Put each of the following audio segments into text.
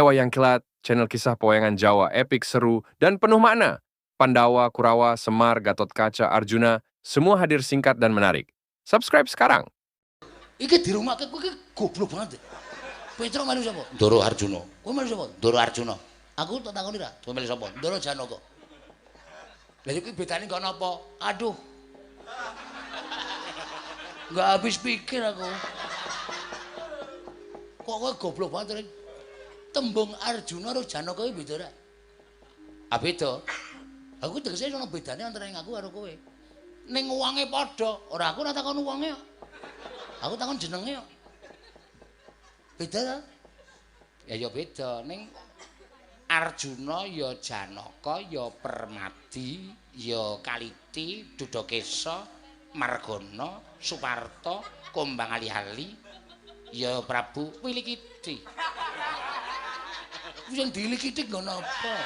Wayang Kilat, channel kisah pewayangan Jawa epik, seru, dan penuh makna. Pandawa, Kurawa, Semar, Gatotkaca, Arjuna, semua hadir singkat dan menarik. Subscribe sekarang. Iki dirumake kowe iki goblok banget. Petro melu sapa? Ndoro Arjuna. Kowe melu sapa? Ndoro Arjuna. Aku tak takoni ra, kowe melu sapa? Ndoro Janaka. Lah iki bedane nggo napa? Aduh. Enggak habis pikir aku. Kok kowe goblok banget, Rek? Tembung Arjuna karo Janaka iki beda ra? Ah beda. Aku tegese ana bedane antara aku karo kowe. Ning wonge padha, ora aku ora takon wonge kok. Aku takon jenenge kok. Beda ta? Ya ya beda. Ning Arjuna ya Janaka ya Permadi ya Kaliti, Dudakesa, Margana, Suparta, Kombang Ali-ali ya Prabu Wilikiti. Sing dilikiti nggo napa?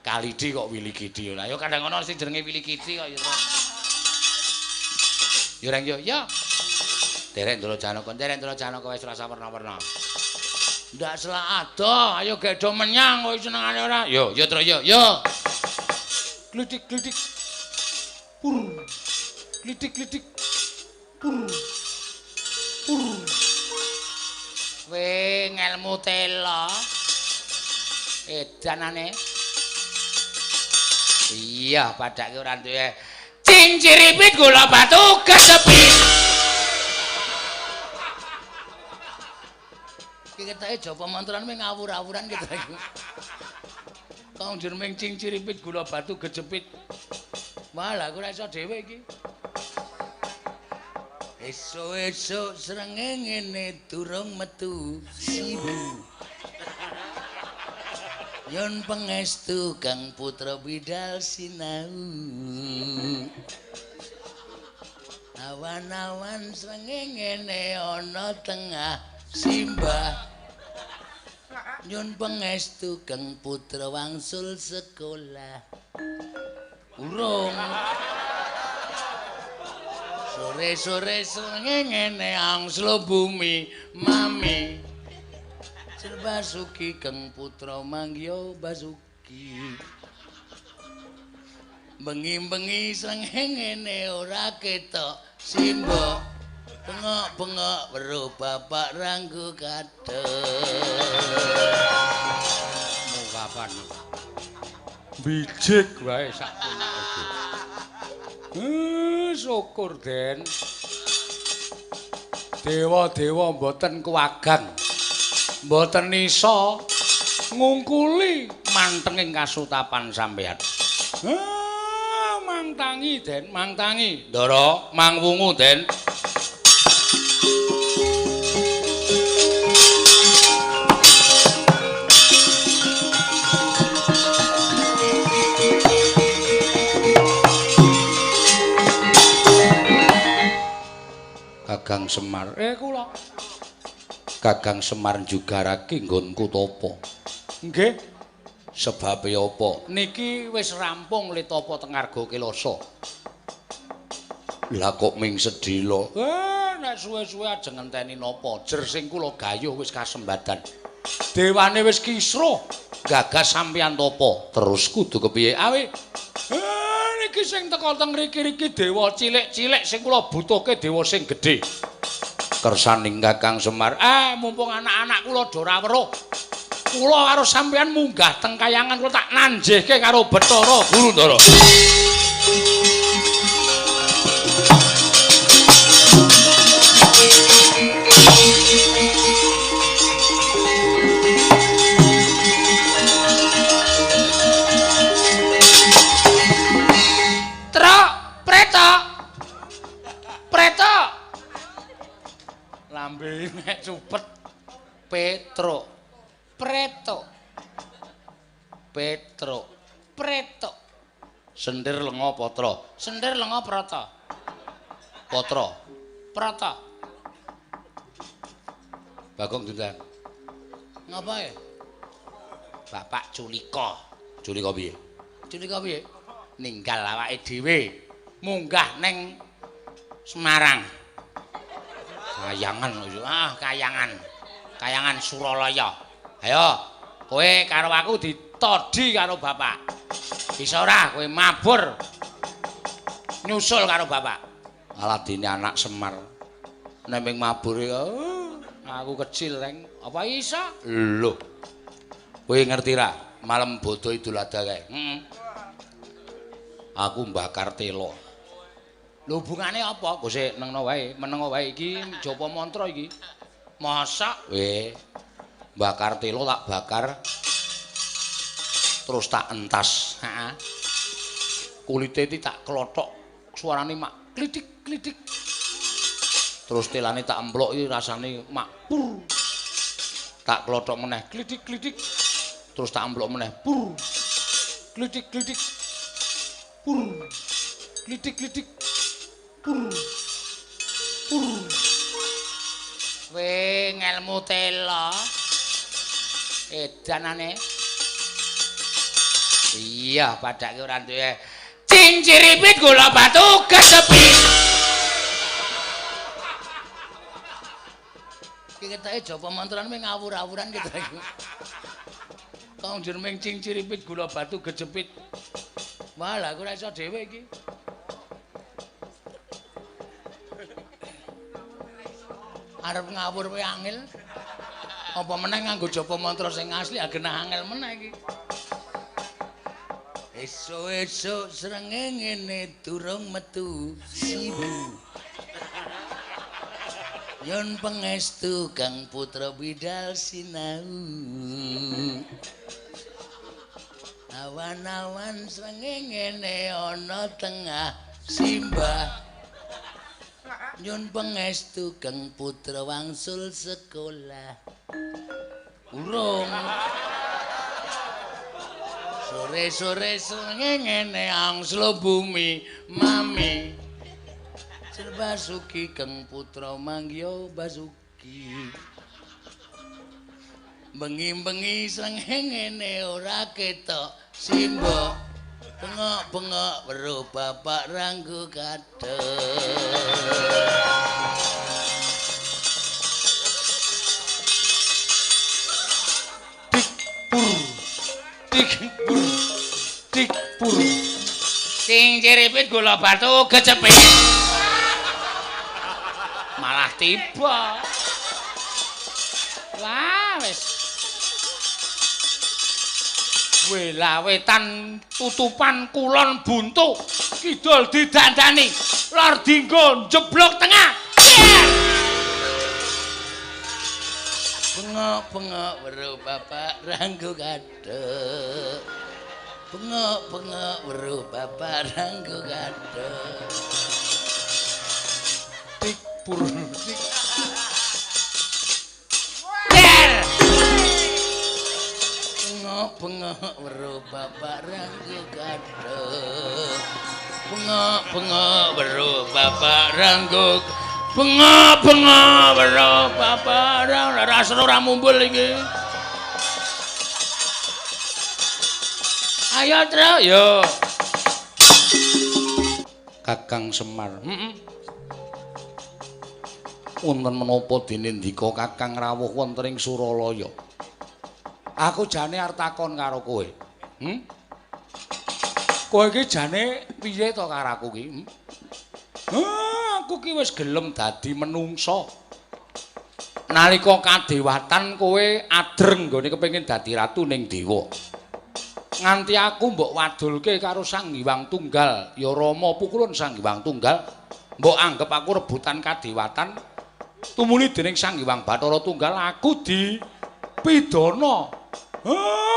Kalidi kok Wilikiti ora. Ya kadang ana sing jenenge Wilikiti kok ya. Ya reng yo ya. Derek Ndoro Janaka, derek Ndoro Janaka wis rasa werna-werna. Ndak selak adoh, ayo gedho menyang kowe senengane ora. Yo, yo tro yo, yo. Klitik-klitik. Pur. Klitik-klitik. Pur. Pur. We ngelmu tela. Edanane. Iya, padake ora duwe. Cinciripit gula batu kesepit. Iki ketoke japa mantran mung ngawur-awuran gitu iku. Kok njur mung cinciripit gula batu gejepit. Wah, lah aku ora iso dhewe iki. Esuk-esuk srengenge ngene durung metu sibu. Yun pangestu kang putra bidal sinau. Awan-awan srengenge ngene ana tengah simbah. Nyun pangestu kang putra wangsul sekolah. Urung. Sore-sore srengenge angslo bumi mami. Basuki kang putra mangya basuki. Bengi-bengi srengenge ora ketok simbok. Bengok-bengok weruh bapak ranggo kadhe. Mu kapan? Bijik wae sak punake. Syukur Den. Dewa-dewa mboten kuwagang. Mboten iso ngungkuli mantenging kasutapan sampeyan. Mangtangi Den, mangtangi. Ndara, mangwungu Den. Kakang Semar. Kula. Kakang Semar njugarake nggonku tapa. Nggih. Sebabe apa? Niki wis rampung le tapa teng Arga Kelasa. Lah kok ming sedhela? Nek suwe-suwe ajeng ngenteni napa? Jer sing kula gayuh wis kasembadan. Dewane wis kisruh gagas sampeyan tapa. Terus kudu kepiye? Awe. Niki sing teka teng mriki-riki dewa cilik-cilik sing kula butuhke dewa sing gedhe. Kersaning Kakang Semar. Mumpung anak-anak kula do ora weruh. Kula karo sampeyan munggah teng kayangan kula tak nanjihke karo Bathara Guru Ndara. Truk, preto. Preto. Lambe nek cupet Petro. Preto. Petro. Preto. Sendir lenga patra. Sendir lenga prata. Patra. Prata. Bagong diundang. Ngapa ya? Bapak Culika. Culika piye? Culika piye? Ninggal awake dhewe munggah neng Semarang. Kayangan, ah kayangan. Kayangan Suralaya. Ayo, kowe karo aku ditodi karo bapak. Bisa ora kowe mabur nyusul karo bapak? Aladine anak Semar. Nek mabur ya, aku kecil reng. Apa isa? Lho. Kowe ngerti ra? Malem bodho Idul Adha kae. Heeh. Aku mbakar telo. Lho hubungane apa? Gose nengno wae, menengo wae iki japa mantra iki. Masak we. Bakar telo tak bakar. Terus tak entas. Heeh. Kulite iki tak klothok, suarane mak klitik-klitik. Terus telane tak emplok iki rasane mak pur. Tak klothok meneh klitik-klitik. Terus tak emplok meneh pur. Klitik-klitik. Pur. Klitik-klitik. Pur. Pur. We ngelmu tela. Edanane. Iya, padake ora duwe. Cinciripit gula batu kesepit. Iki ketoke japa mantran mung ngawur-awuran gitu iku. Kok njur mung cinciripit gula batu gejepit. Wah, lah aku ora iso dhewe iki. Arep ngawur kowe angel. Apa meneh nganggo japa mantra sing asli genah angel meneh iki. Esuk-esuk srengenge ngene durung metu sibu. Yun pangestu Kang Putra bidal sinau. Awan-awan srengenge ngene ana tengah simbah. Nyun pangestu Kang Putra wangsul sekolah. Urung. Sore-sore srengenge angslo bumi mami. Basuki Kang Putra mangya basuki. Bengi-bengi srengenge ora ketok simbok. Bengok-bengok weruh bapak ranggo kadhe. Tik pur. Tik pur. Tik pur. Sing ciripit gula batu kecepit. Malah tiba. Wah, wis. Welawetan tutupan kulon buntu, kidul didandani, lor dinggo jeblok tengah. Bengok-bengok weruh bapak ranggo kadhe. Bengok-bengok weruh bapak ranggo kadhe. Tik pur tik. Bengok-bengok weruh bapak ranggo kadhe. Bengok-bengok weruh bapak ranggo. Bengok-bengok weruh bapak ranggo. Rasane ora mumbul iki. Ayo, Tru, yo. Kakang Semar. Heeh. Wonten menapa dene ndika Kakang rawuh wonten ing Suralaya? Aku jane arep takon karo kowe. Kowe iki jane piye to karo aku ki? Aku ki wis gelem dadi menungsa. Nalika kadewatan kowe adreng nggone kepengin dadi ratu ning dewa. Nganti aku mbok wadulke karo Sang Hyang Tunggal, ya Rama pukulun Sang Hyang Tunggal, mbok anggep aku rebutan kadewatan. Tumuli dening Sang Hyang Bathara Tunggal aku dipidana.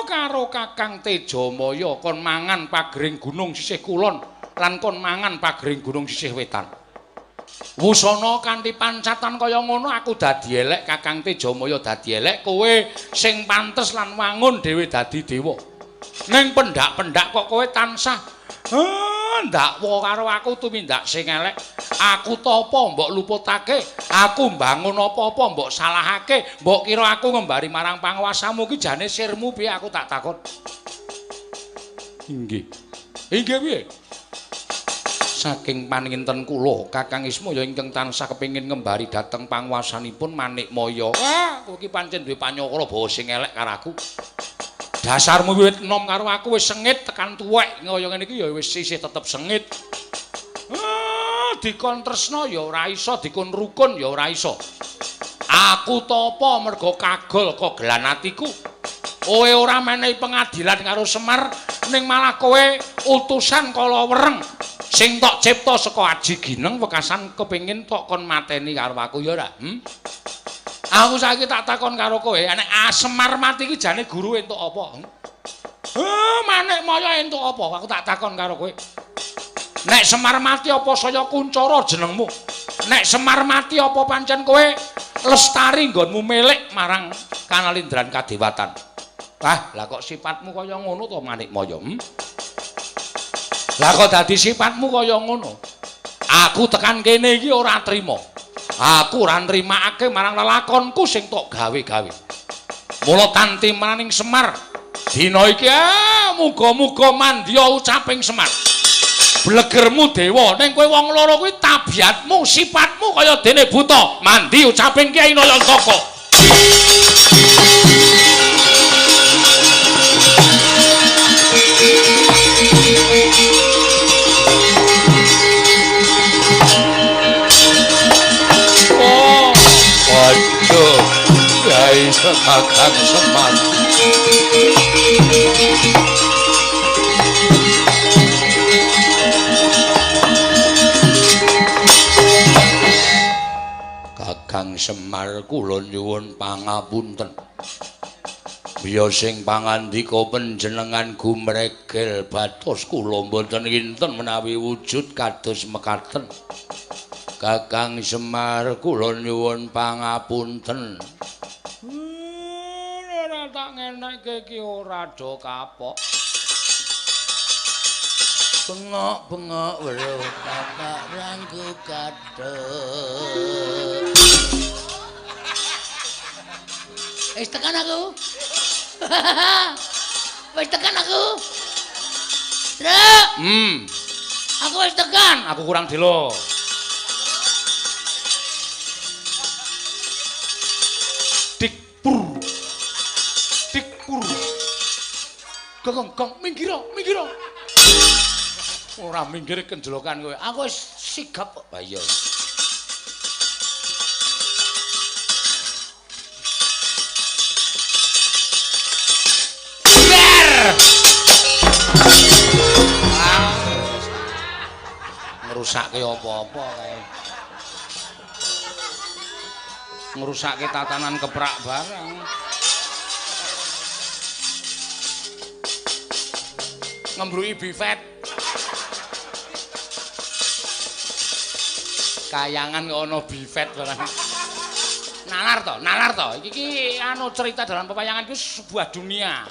Karo Kakang Tejamaya kon mangan pagering gunung sisih kulon lan kon mangan pagering gunung sisih wetan. Wusana kanthi pancatan kaya ngono aku dadi elek, Kakang Tejamaya dadi elek, kowe sing pantes lan wangun dhewe dadi dewa. Ning pendak-pendak kok kowe tansah ndakwa karo aku tumindak sing elek. Aku tapa mbok luputake, aku mbangun apa-apa mbok salahake, mbok kira aku ngembari marang panguwasamu ki jane sirmu piye aku tak takon. Inggih. Inggih piye? Saking paninten kula Kakang Ismaya ingkang tansah kepengin ngembari dhateng panguwasanipun Manikmaya. Wah, kowe iki pancen duwe panyakra bawa sing elek karo aku. Dasarmu wiwit enom karo aku wis sengit tekan tuwek kaya ngene iki ya wis isih tetep sengit. Dikon tresna ya ora iso, dikon rukun ya ora iso. Aku tapa merga kagol kogelan atiku. Kowe ora menehi pengadilan karo Semar, ning malah kowe utusan kala wereng sing tok cipta saka Aji Gineng wekasan kepengin tok kon mateni karo aku ya ora? Aku saiki tak takon karo kowe, nek Semar mati iki jane guru entuk apa? Manikmaya entuk apa? Aku tak takon karo kowe. Nek Semar mati apa saya kuncara jenengmu? Nek Semar mati apa pancen kowe lestari nggonmu milik marang kanalindran kadewatan? Wah, lah kok sifatmu kaya ngono to Manikmaya? Lah kok dadi sifatmu kaya ngono? Aku tekan kene iki ora trima. Aku ora nrimakake marang lelakonku sing tok gawe-gawe. Mula tanti maning Semar dina iki muga-muga mandya ucaping Semar. Blegermu dewa, ning kowe wong loro kuwi tabiatmu, sifatmu kaya dene buta. Mandi ucaping Kyai Nayantaka. Oh, waduh, Kyai Kakang Semar. Kakang Semar kula nyuwun pangapunten. Biya sing pangandika panjenengan gumregel batos kula mboten kinten menawi wujud kados mekaten. Kakang Semar kula nyuwun pangapunten. Ora tak ngenekke iki ora do kapok. Bengok-bengok weruh bapak rangku kathok. Wis tekan aku. Wis tekan aku. Truk. Aku wis tekan. Aku kurang delo. Dikpur. Dikpur. Gong gong minggir, minggir. Ora minggir kenjelokan kowe. Aku wis sigap kok. Ha iya. Ngrusake apa-apa kae. Ngrusake tatanan keprak barang. Ngembruki bifet. Kayangan kok ana bifet barang. Nalar to, nalar to. Iki ki anu cerita dalam pewayangan iku sebuah dunia.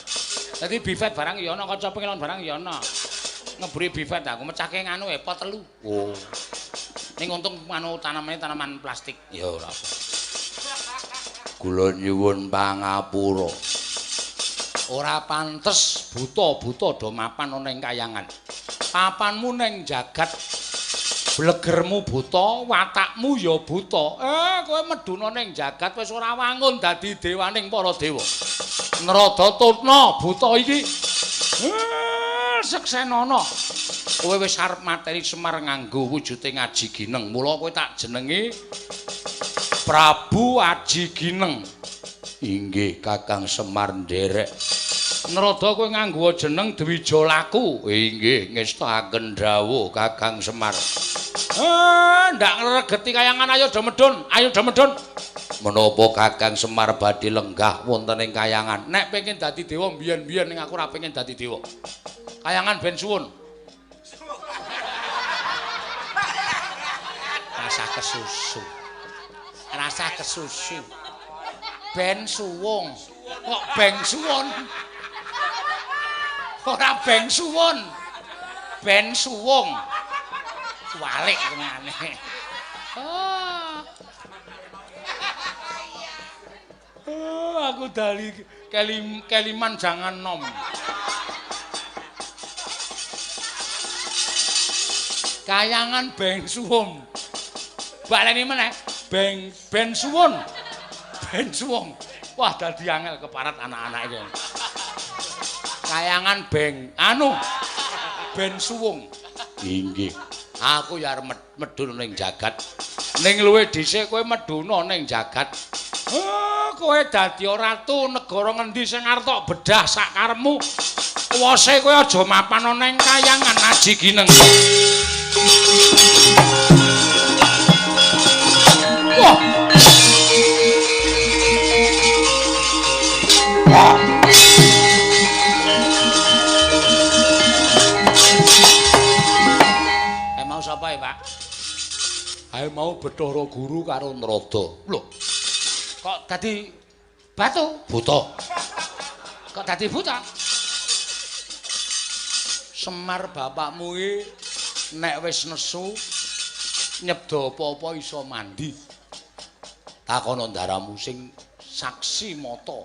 Dadi bifet barang ya ana, kaca pengelon barang ya ana. Ngeburi bifet aku mecahke nganu pot telu. Oh. Ning untung anu tanamane tanaman plastik. Ya ora apa. Kula nyuwun pangapura. Ora pantes buta-buta do mapan ana ing kayangan. Papanmu ning jagat, blegermu buta, watakmu ya buta. Kowe meduna ning jagat wis ora wangun dadi dewaning para dewa. Narada tutna buta iki. Seksenana. Kowe wis arep mateni Semar nganggo wujude Aji Gineng. Mula kowe tak jenengi Prabu Aji Gineng. Inggih Kakang Semar nderek. Narada kowe nganggo jeneng Dwijalaku. Inggih ngestakaken dawuh Kakang Semar. Ndak ngregeti kayangan, ayo do medhun, ayo do medhun. Menapa Kakang Semar badhe lenggah wonten ing kayangan? Nek pengen dadi dewa mbiyen-mbiyen, ning aku ora pengen dadi dewa. Kayangan ben suwun. Rasa kesusu. Rasa kesusu. Ben suwung. Kok beng suwun? Ora beng suwun. Ben suwung. Walik ngene. Oh. Oh, aku dari keliman jangan nom. Kayangan Beng Suwung. Baleni meneh, Beng Ben Suwun. Ben Suwung. Wah, dadi angel keparat anak-anak iki. Kayangan Beng anu Ben Suwung. Inggih. Aku ya arep medhun ning jagat. Ning luwih dhisik kowe medhuna ning jagat. Kowe dadi ratu negara ngendi sing arep tok bedah sak karepmu. Kuwase kowe aja mapan ana ning kayangan Aji Gineng. Wah. Wah. Mau sapa ya, Pak? Ae mau Bathara Guru karo Narada. Lho. Kok dadi batu? Buta. Kok dadi buta? Semar bapakmu iki nek wis nesu nyebda apa-apa iso mandi. Takono ndaramu sing saksi mata.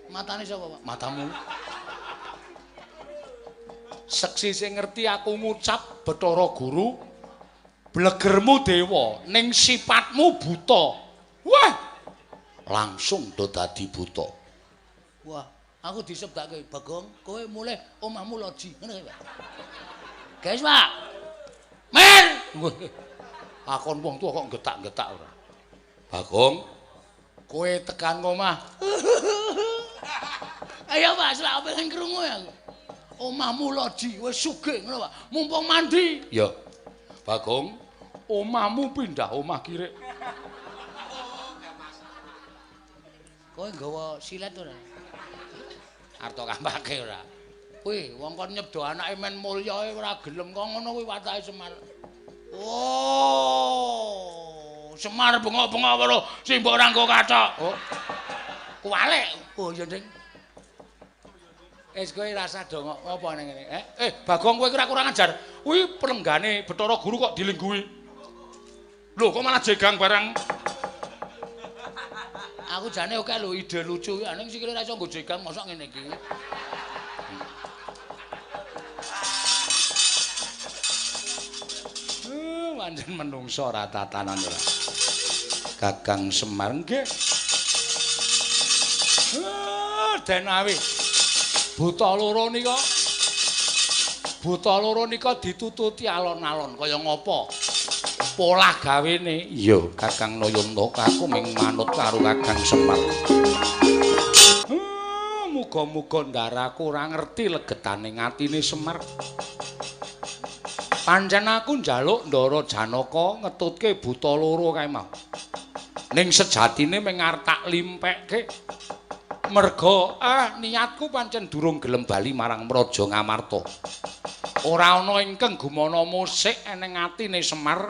Matane sapa, Pak? Matamu. Seksi sing ngerti aku ngucap Bathara Guru blegermu dewa ning sipatmu buta. Wah, langsung do dadi buta. Wah, aku disebake Bagong, kowe mulih omahmu loji, ngono kae, Pak. Guys, Pak. Mer. Akon wong tuwa kok getak-getak ora. Bagong, kowe tekan omah. Ayo, Pak, selak pengen krungu ya aku. Omahmu loji wis sugih ngono, Pak. Mumpung mandi. Ya. Bagong, omahmu pindah omah kirik. Kowe nggawa silet ora? Arep kampake ora. Kuwi wong kon nyebdo anake men mulya ora gelem kok ngono kuwi watake Semar. Oh, Semar bengok-bengok weruh simbok ora nggo kathok. Oh. Kuwalik. Oh iya, Ding. Wis kowe rasa dongok apa ning ngene? Bagong kowe ora kurang ajar. Kuwi pelenggane Bathara Guru kok dilingguhi. Lho, kok malah jegang barang. Aku jane oke lho ide lucu ning sikile ora iso nggo jegang mosok ngene iki. Pancen menungso ora tatanan ora. Kakang Semar nggih. Denawi. Buta loro nika. Buta loro nika ditututi alon-alon kaya ngapa? Polah gawene. Iya, Kakang Nayanta aku ming manut karo Kakang Semar. Muga-muga ndaraku ora ngerti legetane atine Semar. Pancen aku njaluk Ndara Janaka ngetutke buta loro kae mau. Ning sejatine ming arep tak limpekke. Merga niatku pancen durung gelem bali marang Praja Ngamarta. Ora ana ingkang gumana musik eneng atine Semar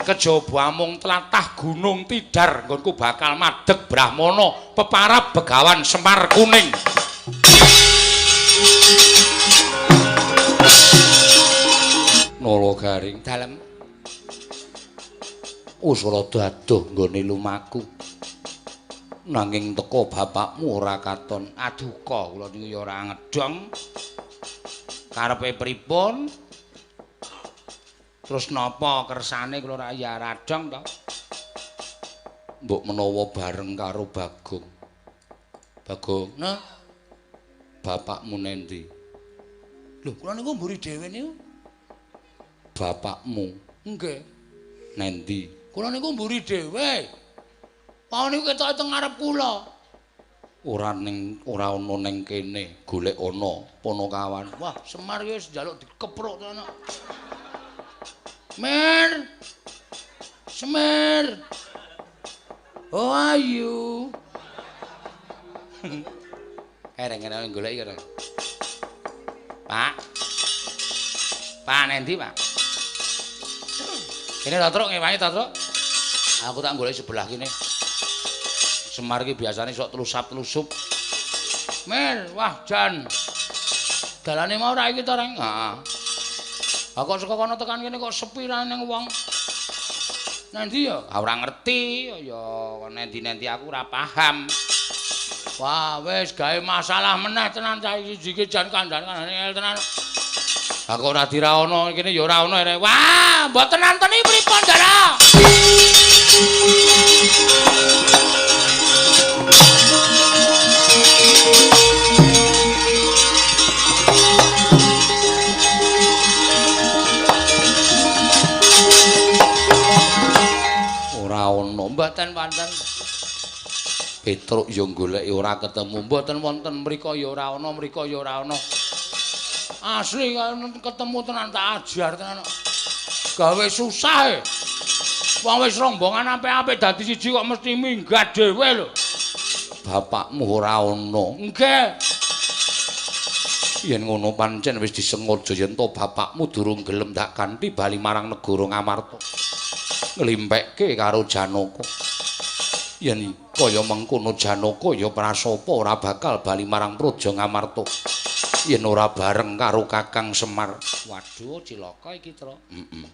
kejaba amung tlatah Gunung Tidar nggonku bakal madeg Brahmana peparab Begawan Semar Kuning. Nala Garing dalem usra daduh nggone lumaku. Nanging teka bapakmu ora katon. Aduka kula niku ya ora ngedong. Karepe pripun? Terus napa kersane kula ora ya radong to? Mbok menawa bareng karo Bagong. Bagong, nah, bapakmu nendi? Lho, kula niku mburi dhewe niku. Bapakmu? Nggih. Nendi? Kula niku mburi dhewe. Pau niku ketoke teng ngarep kula. Ora ning ora ana ning kene, golek ana Ponokawan. Wah, Semar wis njaluk dikepruk to ana. Mer. Semer. Oh ayu. Ereng-ereng golek iki ora. Pak. Pak nendi, Pak? Kene ta, Truk, ngewangi ta, Truk? Aku tak golek sebelah kene. Semar iki biasane sok telusap-telusup. Mer, wah jan. Dalane mau ora iki to, Reng? Heeh. Ha kok saka kono tekan kene kok sepi ra ning wong. Nendi ya? Ha ora ngerti, ya nendi-nendi aku ora paham. Wah, wis gawe masalah meneh tenan cah iki iki jan kandhan-kandhane el tenan. Aku ora dira ana kene ya ora ana. Wah, mboten nonton iki pripun, Ndara? Ora ana, mboten wonten. Petruk ya goleki ora ketemu, mboten wonten mriko ya ora ana, mriko ya ora ana. Asli ketemu tenan tak ajar tenan. Gawe susah e. Wong wis rombongan apik-apik dadi siji kok mesti minggat dhewe lho. Bapakmu ora ana. Nggih. Yen ngono pancen wis disengaja yen to bapakmu durung gelem tak kanthi bali marang negara Ngamarta. Nglimpekke karo Janaka. Yen kaya mengkono Janaka ya prasapa ora bakal bali marang Praja Ngamarta yen ora bareng karo Kakang Semar. Waduh, cilaka iki, Tra. Heeh.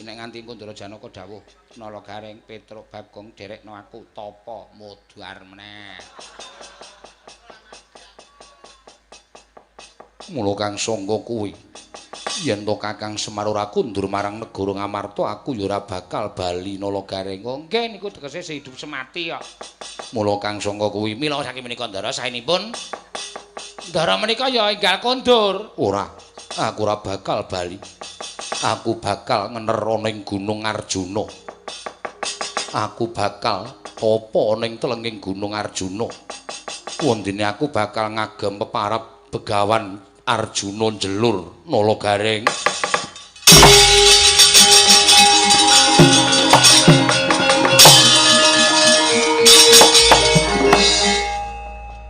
Nek nganti engko Ndara Janaka dawuh, Nala Gareng, Petruk, Bagong derekno aku tapa modar meneh. Mula Kang Sangga kuwi yen to Kakang Semar ora kundur marang negara Ngamarta, aku ya ora bakal bali Nala Gareng. Nggih niku tegese sehidup semati kok. Mula Kang Sangga kuwi mila saking menika Ndara saenipun Ndara menika ya enggal kondur. Ora, aku ora bakal bali. Aku bakal ngener ana ing Gunung Arjuna. Aku bakal tapa ana ing telenging Gunung Arjuna. Wondene aku bakal ngagem peparap Begawan Arjuna njelur Nala Gareng.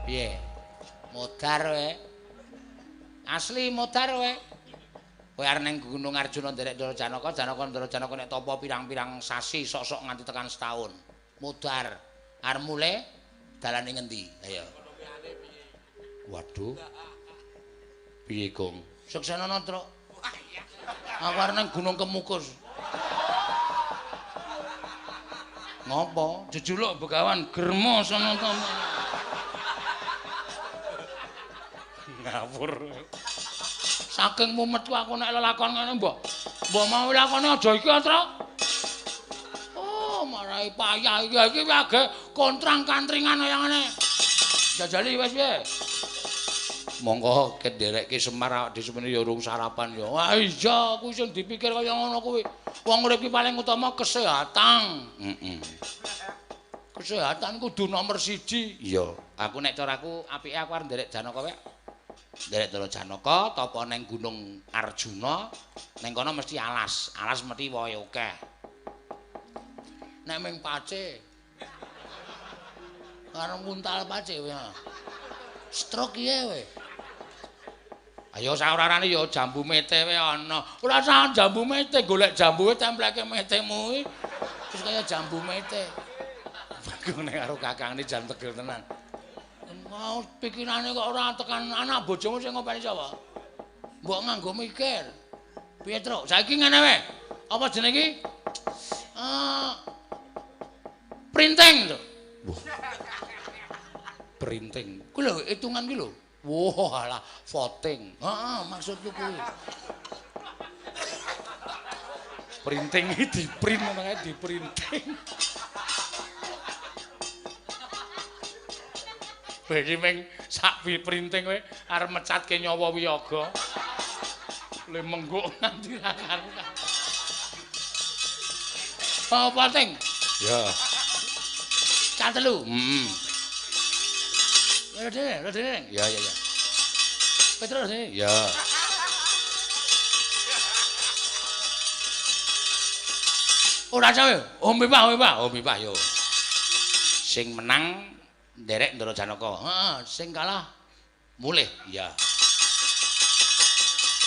Piye? Modar kowe. Asli modar kowe. Kowe arep ning Gunung Arjuna nderek Ndara Janaka, Janaka Ndara Janaka nek tapa pirang-pirang sasi sok-sok nganti tekan setahun. Modar. Arep mule dalane ngendi? Ayo. Waduh. Piye, Gong? Suksenono, Truk. Aku arep nang Gunung Kemukus. Ngopo? Jejuluk Begawan Germo sono to. Ngawur. Saking mumetku aku nek lelakon ngene, mbok. Mbok mau lakone aja iki, Truk. Oh, marai payah iki. Iki lagi kontrang-kantringan kaya ngene. Jajali wis piye? Monggo kenderekke Semar awak dhewe semene ya urung sarapan ya. Wah iya, kuwi sing dipikir kaya ngono kuwi. Wong urip ki paling utama kesehatan. Heeh. Kesehatan kudu nomor 1. Iya, aku nek caraku apike aku arep nderek Janaka wae. Nderek Ndara Janaka tapa ning Gunung Arjuna, ning kono mesti alas. Alas mesti wohe akeh. Nek ming pace. Karo nguntal pace kowe. Stroke piye kowe? Ayo saorarane ya jambu mete wae ana. Ora usah jambu mete, golek jambu wae templeke metemu kuwi. Terus kaya jambu mete. Bagong nek karo kakangne jan tegel tenan. Mau pikirane kok ora tekan anak bojomu sing ngopeni sapa? Mbok nganggo mikir. Piye, Truk? Saiki ngene wae. Apa jenenge iki? Printing, Truk. Wah. Printing. Kuwi lho hitungan kuwi lho. Wah, alah voting. Heeh, maksudku kuwi. Printing iki di-print ngono kae di-printing. Bagi meng sak printing kowe arep mecatke nyawa wiyaga. Le mengguk nganti ra karuan. Apa ting? Ya. Cah telu. Heeh. Rene. Ya. Petro rene. Ya. Ora cawe. Om Pipah yo. Sing menang nderek Ndara Janaka. Heeh, sing kalah mulih. Ya.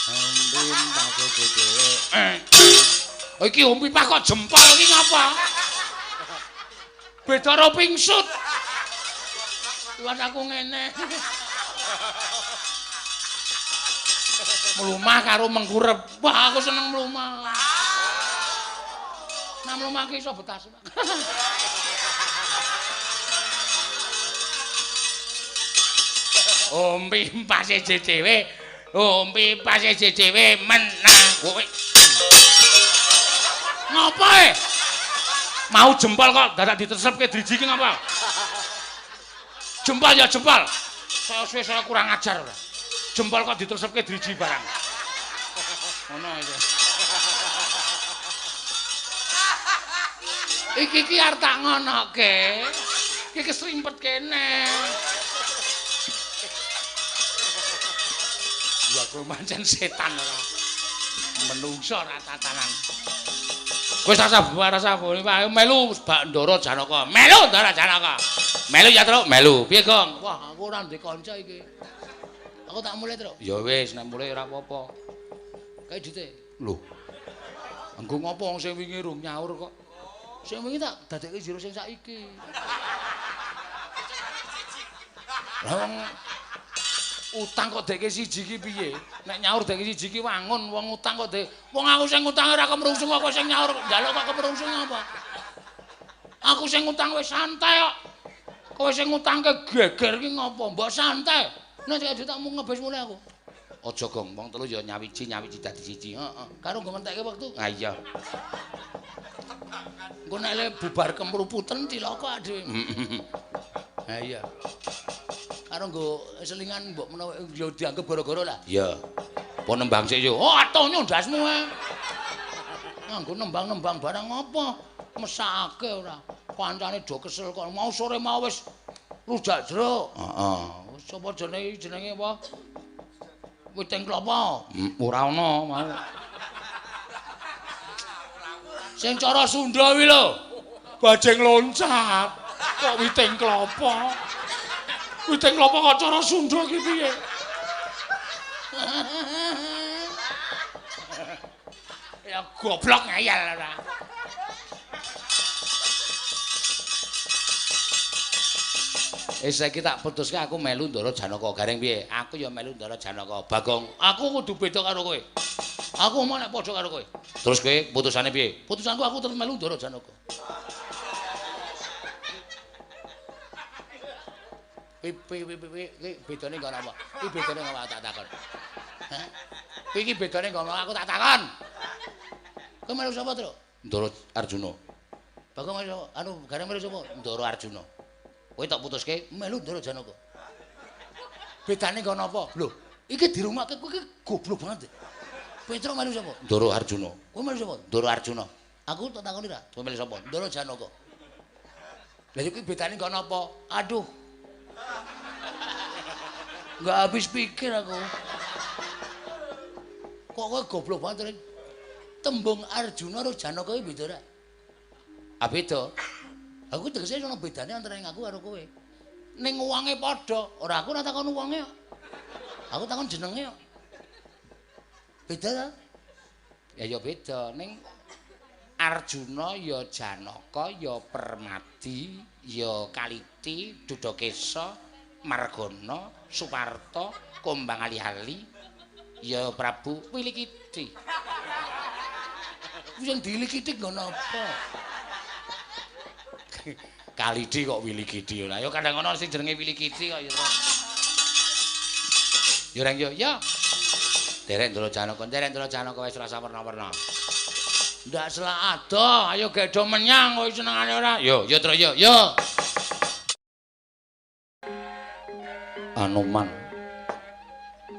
Om Pipah dhewe. Iki Om Pipah kok jempol iki ngapa? Beda ro pingsut. Tuan aku ngene. Mlumah karo mengkurep. Wah, aku seneng mlumah. Nah, mlumah ki iso betas. Om Pipah siji dhewe Hompi pas siji dhewe menang kowe. Ngopo e? Mau jempol kok dadak ditresepke driji ki ngapa? Jempol ya jempol. Saya suwe saya kurang ajar ora. Jempol kok ditresepke driji barang. Ngono iki. Iki ki arep tak ngonoke. Iki kesrimpet kene. Ya kowe pancen setan ora. Menungso ora tatanan. Kowe rasa rasa melu Mbak Ndara Janaka. Melu Ndara Janaka. Melu ya, Truk. Melu. Piye, Gong? Wah, aku ora ndek kanca iki. Aku tak mulai, Truk. Ya wis, nek mulai ora apa-apa. Kae duite. Lho. Engko ngopo wong sing wingi rung nyaur kok. Sing wingi tak dadekke jero sing saiki. Lah wong utang kok dekke siji ki piye? Nek nyaur dekke siji ki wangun, wong utang kok dek. Wong aku sing utang ora kemrungsung kok sing nyaur njaluk kok kemrungsung apa? Aku sing utang wis santai kok. Kowe sing ngutangke geger ki ngopo? Mbok santai. Nek sak juta mung ngebes mulai aku. Aja Gong, wong telu ya nyawiji nyawiji dadi siji. Heeh. Karo nggo ngentekke wektu. Ha iya. Engko nek le bubar kemruputen cilaka dhewe. Ha iya. Karo nggo selingan mbok menawa ya dianggep gara-gara lah. Iya. Apa nembang sik yo? Oh, atonyo ndasmu ae. Nganggo nembang-nembang barang apa? Mesake ora. Kancane do kesel kok. Mau sore mau wis rujak jeruk. Heeh. Sapa jenenge jenenge apa? Witing klopo. Ora ana mau. Sing cara Sunda kuwi lho. Bajing loncat. Kok witing klopo? Witing klopo kok cara Sunda ki piye? Ya goblok ngeyel ora. Saiki tak putuske aku melu Ndara Janaka. Gareng piye? Aku ya melu Ndara Janaka. Bagong, aku kudu beda karo kowe. Aku mau nek padha karo kowe. Terus kowe putusane piye? Putusanku aku terus melu Ndara Janaka. Piye piye bedane nggo apa? Iki bedane nggo tak takon. Hah? Iki bedane nggo aku tak takon. Kowe melu sapa, Truk? Ndara Arjuna. Bagong melu sapa? Anu Gareng melu sapa? Ndara Arjuna. Kowe tak putuske melu Ndara Janaka. Bedane nggo napa? Lho, iki dirungokake kowe iki goblok banget. Petro melu sapa? Ndara Arjuna. Kowe melu sapa? Ndara Arjuna. Aku tak takoni ra. Kowe melu sapa? Ndara Janaka. Lah iki bedane nggo napa? Aduh. Enggak habis pikir aku. Kok kowe goblok banget, Rin? Tembung Arjuna karo Janaka iki beda ora? Ah beda. Aku tegese ana bedane antara aku karo kowe. Ning wonge padha, ora aku ora takon wonge kok. Aku takon jenenge kok. Beda ta? Ya ya beda. Ning Arjuna ya Janaka ya Permadi ya Kaliti, Dudakesa, Margana, Suparta, Kombang Ali-ali ya Prabu Wilikiti. Sing dilikiti nggo napa? Kalidi kok Wilikiti ora. Ya kadang ana sing jenenge Wilikiti kok ya. Ya reng yo ya. Derek Ndara Janaka, derek Ndara Janaka wis rasa werna-werna. Ndak selak adoh, ayo gedho menyang kowe senengane ora. Yo, yo Truk yo, yo. Anoman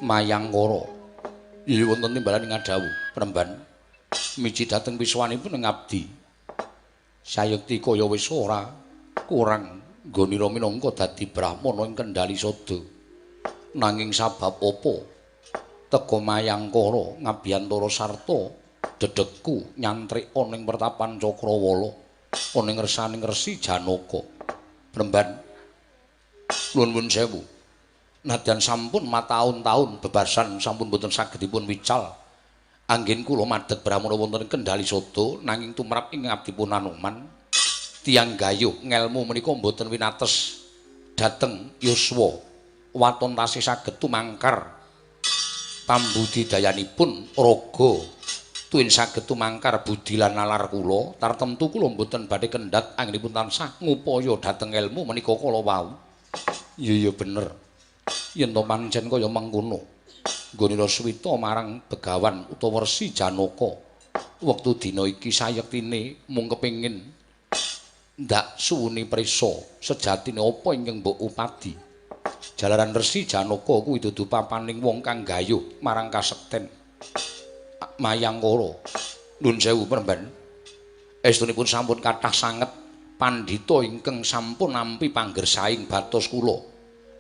Mayangkara iya wonten timbalan ing ngadhawuh Premban miji dhateng wiswanipun ing abdi sayekti kaya wis ora kurang nggonira minangka dadi brahmana ing Kendali Sada nanging sabab apa teka Mayangkara ngabiyantara sarta dedegku nyantrik ana ing pertapan Cakrawala ana ing ngersaning Resi Janaka. Premban nuwun sewu. Nadyan sampun mataun-taun bebasan sampun boten saged dipun wical. Anggen kula madheg brahmana wonten Kendali Sada nanging tumrap ing abdipun Anoman tiyang gayuh ngelmu menika boten winates dhateng yuswa waton tasih saged tumangkar pambudidayanipun raga tuwin saged tumangkar budi lan nalar kula tartemtu kula boten badhe kendhat anggenipun tansah ngupaya dhateng elmu menika kala wau. Iya iya bener. Yen to pancen kaya mengkono. Nggonira suwita marang Begawan utawa Resi Janaka. Wektu dina iki sayektine mung kepengin ndak suwuni prisa sejatine apa ingkang mbok upadi. Jalaran Resi Janaka kuwi dudu papaning wong kang gayuh marang kasekten Mayangkara. Nuwun sewu Premban. Estunipun sampun kathah sanget pandhita ingkang sampun nampi panggersaing batos kula.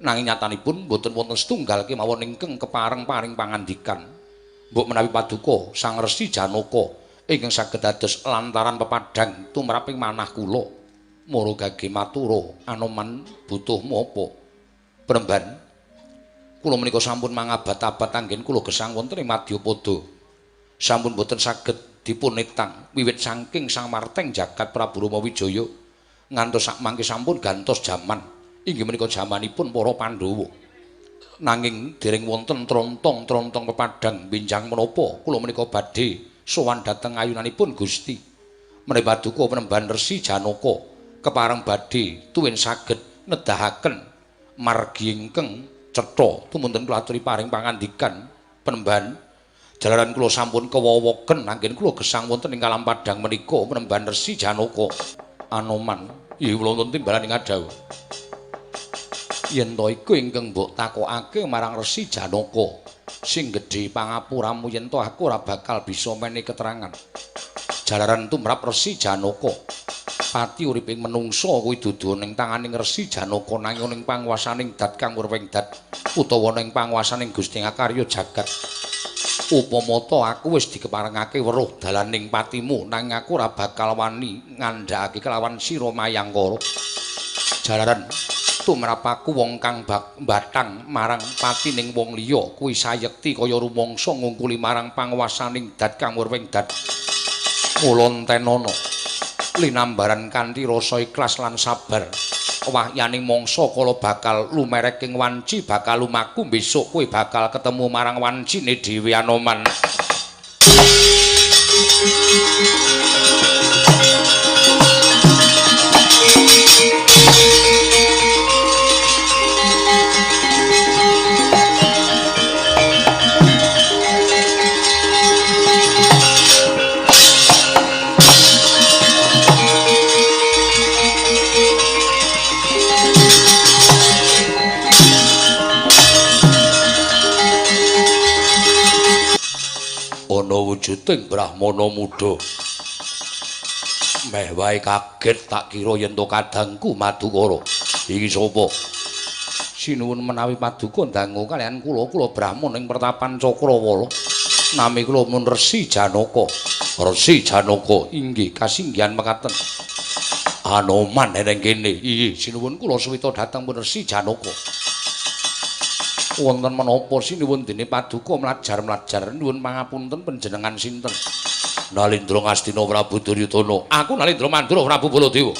Nanging nyatanipun mboten wonten setunggal kemawon ingkang kepareng paring pangandikan. Mbok menawi paduka Sang Resi Janaka ingkang saged dados lantaran pepadhang tumraping manah kula. Mara gage matura Anoman butuhmu apa? Premban, kula menika sampun mangabat-abat anggen kula gesang wonten ing Madyapada. Sampun boten saged dipun etang wiwit saking Sang Marteng jagat Prabu Rama Wijaya ngantos sakmangke sampun gantos jaman. Inggih menika jamanipun para Pandhawa. Nanging dereng wonten trontong-trontong pepadhang benjang menapa kula menika badhe sowan dhateng ayunanipun Gusti. Menawi paduka Penemban Resi Janaka kepareng badhe tuwin saged nedahaken margi ingkang cetha tumunten kula aturi paring pangandikan Penemban. Jalaran kula sampun kewowoken anggen kula gesang wonten ing kalam padhang menika Penemban Resi Janaka. Anoman, iya kula wonten timbalan ing adhawuh. Yen to iku ingkang mbok takokake marang Resi Janaka sing gedhe pangapuramu yen to aku ora bakal bisa menehi keterangan. Jalaran tumrap Resi Janaka pati uriping menungsa kuwi dudu ning tanganing Resi Janaka nanging ning panguwasaning dat kang wurwing dat utawa ning panguwasaning Gusti Ngakarya jagat. Upama ta aku wis dikeparengake weruh dalaning patimu nanging aku ora bakal wani ngandhakake kelawan sira Mayangkara. Jalaran tumrap aku wong kang bathang marang patining wong liya kuwi sayekti kaya rumangsa ngungkuli marang panguwasaning dat kang wurwing dat. Mula entenono linambaran kanthi rasa ikhlas lan sabar. Wahyaning mangsa kala bakal lumerek ing wanci bakal lumaku besok kowe bakal ketemu marang wancine dhewe Anoman. Ana wujuding brahmana muda. Meh wae kaget tak kira yen to kadangku Madukara. Iki sapa? Sinuwun menawi paduka ndangu kaliyan kula, kula brahmana ing pertapan Cakrawala. Nami kula mun Resi Janaka. Resi Janaka inggih kasinggihan mekaten. Anoman eneng kene. Inggih sinuwun kula suwita dhateng pun Resi Janaka. Wonten menapa sinuwun dene paduka mlajar-mlajar nuwun pangapunten panjenengan sinten? Nalindra Ngastina Prabu Duryudana. Aku Nalindra Mandura Prabu Baladewa.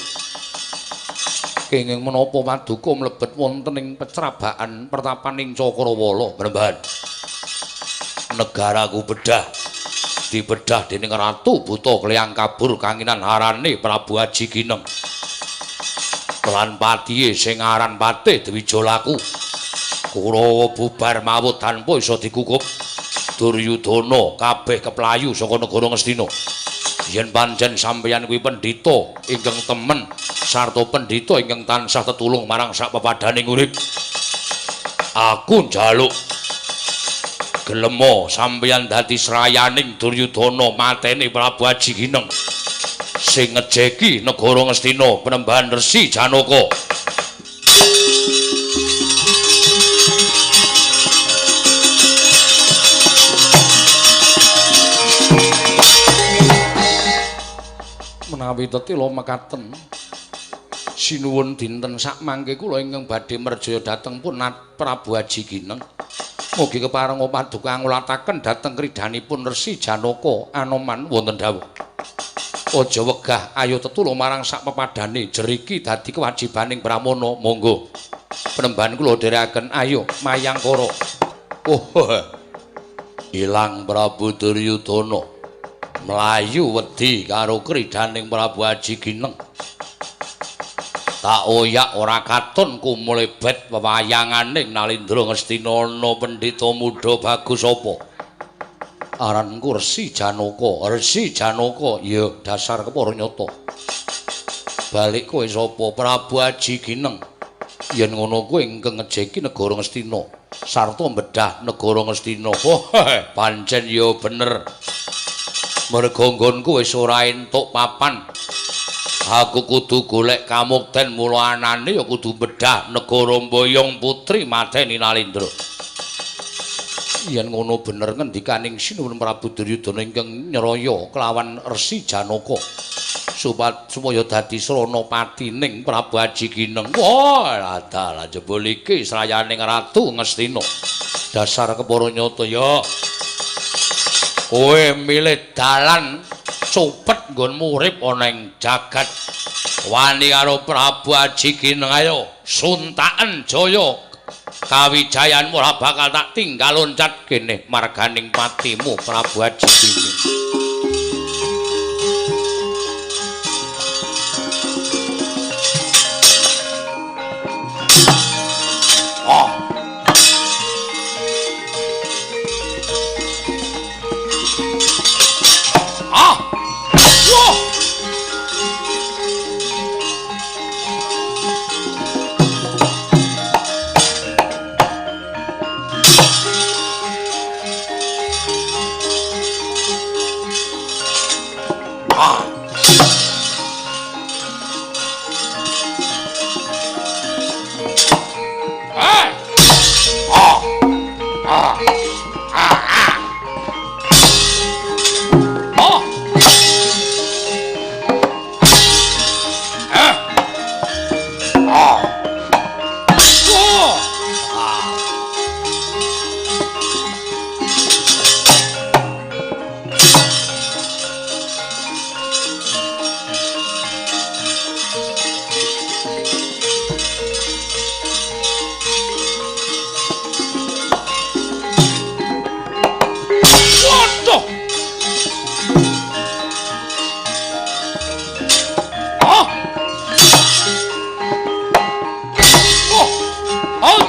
Kenging menapa paduka mlebet wonten ing pecrabakan pertapaning Cakrawala, Bremban. Negaraku bedah dibedah dening Ratu Buta Kleyang Kabur kanginan arane Prabu Aji Gineng. Lan patihe sing aran Patih Dwijalaku. Kurawa bubar mawut tanpa iso dikukup. Duryudana kabeh keplayu saka negara Ngastina. Yen pancen sampeyan kuwi pendhita ingkang temen sarta pendhita ingkang tansah tetulung marang sak pepadhaning urip, aku njaluk gelema sampeyan dadi srayaning Duryudana mateni Prabu Aji Gineng sing ngejeki negara Ngastina Penembahan Resi Janaka. Menawi tetila mekaten sinuwun dinten sakmangke kula ingkang badhe merjaya dhateng pun Prabu Aji Gineng. Mugi kepareng paduka ngulataken dhateng kridhanipun Resi Janaka Anoman wonten dawuh. Aja wegah, ayo tetulung marang sak pepadhane jeriki dadi kewajibaning brahmana. Monggo penembahan kula dherekaken, ayo Mayangkara. Oh, ilang Prabu Duryudana mlayu wedi karo kridhaning Prabu Aji Gineng. Tak oyak ora katon kumlebet wewayanganing Nalindra Ngastina ana pendhita muda bagus apa? Aranku Resi Janaka. Resi Janaka, ya dasar kepara nyata. Balik kowe sapa? Prabu Aji Gineng. Yen ngono kowe ingkang ngejeki negara Ngastina sarta mbedah negara Ngastina. Oh, pancen ya bener. Merga nggonku wis ora entuk papan. Aku kudu golek kamukten mula anane ya kudu bedah negara mboyong putri mateni Nalindra. Yen ngono bener ngendikaning Sinuwun Prabu Duryudana ingkang nyraya kelawan Resi Janaka supaya dadi srana patining Prabu Aji Gineng. Wah, dalah jebul iki srayaning Ratu Ngastina. Dasar kepara nyata ya. Kowe milih dalan cupet nggonmu urip ana ing jagat. Wani karo Prabu Aji Gineng, ayo suntaken jaya. Kawijayanmu ora bakal tak tinggal loncat kene marganing patimu Prabu Aji Gineng. Oh. Ah. Wah. Ah. Ah. Ah. Ah. Ah. Ah. Ah. Ah. Ah. Waduh. Ah. Oh. Oh.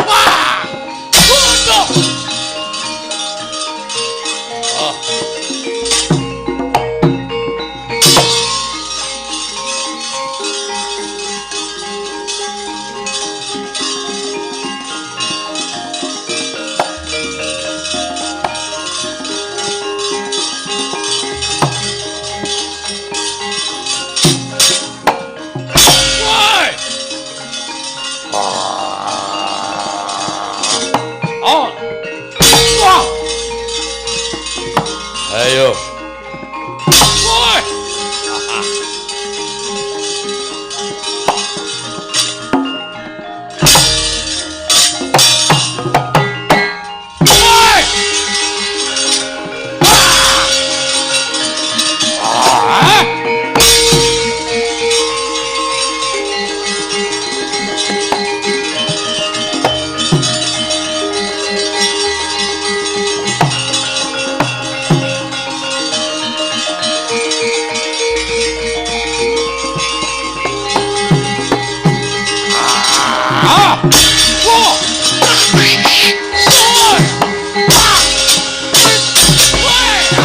Wah. Waduh. Ah. Woi. Ah. Wah. Ayo. Woi. Woi. Ah. Ah. Wah. Woi.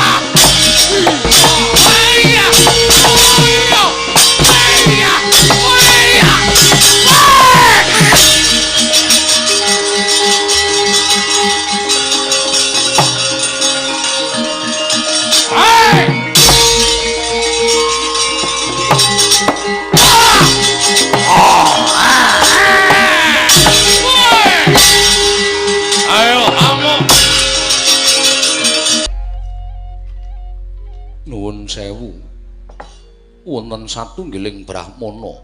Ah. Woi. Ah. Woi. Ayo, amuk. Nuwun sewu. Wonten satunggiling brahmana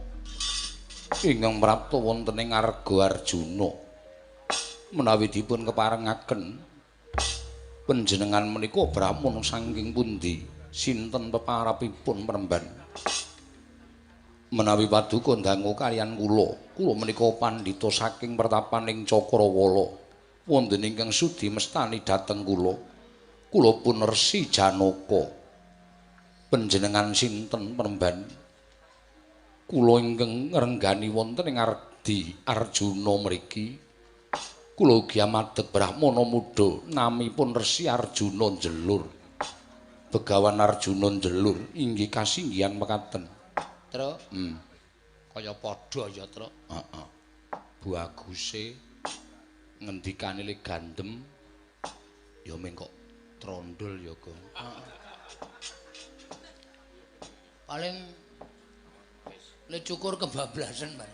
ingkang prapta wonten ing Arga Arjuna. Menawi dipun keparengaken panjenengan menika brahmana saking pundi? Sinten peparapipun Premban? Menawi paduka dangu kaliyan kula, kula menika pandhita saking pertapaning Cakrawala. Wonten ingkang sudi mestani dhateng kula. Kula pun Resi Janaka. Panjenengan sinten Penemban? Kula ingkang ngrenggani wonten ing Ardi Arjuna mriki. Kula ugi amadeg brahmana muda namipun Resi Arjuna Njelur. Begawan Arjuna Njelur inggih kasinggihan mekaten. Truk. Kaya padha ya, Truk. Heeh. Baguse ngendikane le gandem ya meng kok trondol ya, Gong. Heeh. Paling le cukur kebablasan, Pak.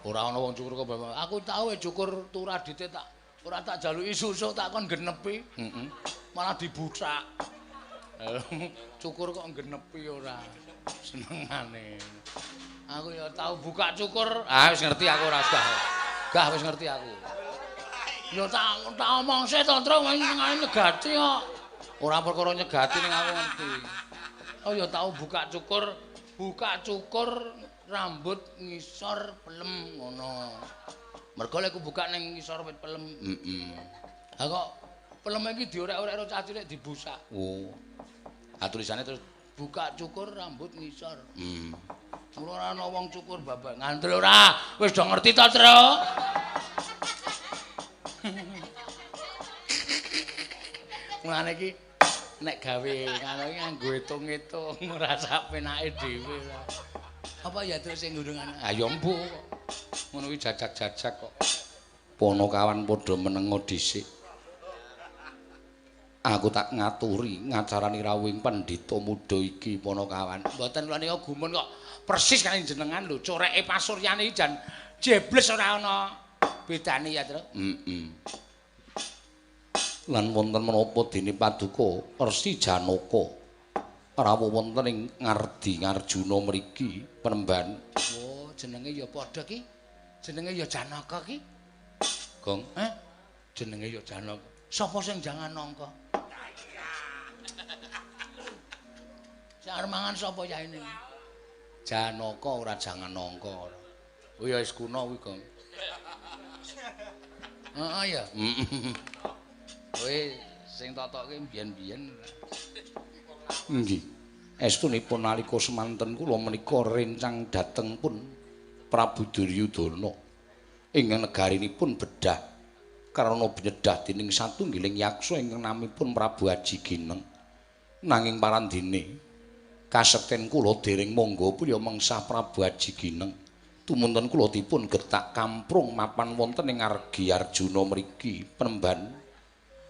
Ora ana wong cukur kebablasan. Aku tau cukur turadite tak ora tak jaluki susuk tak kon genepi. Heeh. Malah dibuthak. Cukur kok genepi ora. Senengane. Aku ya tau buka cukur. Ah wis ngerti aku ora usah. Gah wis ngerti aku. Ya tak omong sik to, Truk, senengane nyegati kok. Ora perkara nyegati ning aku ngerti. Oh ya tau buka cukur rambut ngisor pelem ngono. Mergo lek ku buka ning ngisor wit pelem. Heeh. Ha kok pelem iki diorek-orek karo cah cilik dibusak. Oh. Ha tulisane terus buka cukur rambut ngisor. Heeh. Ora ana wong cukur babak ngandel ora. Wis do ngerti to, Truk? Mulane iki nek gawe ngono iki nganggo hitung-hitung ora sak penake dhewe. Apa ya terus sing ngundungan? Ah ya mbuh kok. Ngono kuwi jajak-jajak kok. Ponokawan padha menengo dhisik. Aku tak ngaturi ngacarani rawuhing pendhita muda iki Ponokawan. Mboten kula nika gumun kok persis kali jenengan lho, coreke pasuryane iki jan jebles ora ana bedane ya, Truk. Heeh. Lan wonten menapa dene paduka Resi Janaka rawuh wonten ing Ngardi Ngarjuna mriki Penemban. Oh, jenenge ya padha ki. Jenenge ya Janaka ki. Gong, eh? Jenenge ya Janaka. Sapa sing jangan nangka? Sing arep mangan sapa yaene? Janaka ora jangan nangka ora. Oh ya wis kuno kuwi, Gong. Heeh ya. Heeh. Kowe sing totoke mbiyen-mbiyen. Nggih. Estunipun nalika semanten kula menika rencang dhateng pun Prabu Duryudana ing negarinipun bedah karana binyedah dening satunggiling yaksa ingkang namipun Prabu Aji Gineng. Nanging parandene kasekten kula dereng mangga puya mengsah Prabu Aji Gineng. Tumunten kula dipun getak kamprung mapan wonten ing Argi Arjuna mriki Penemban.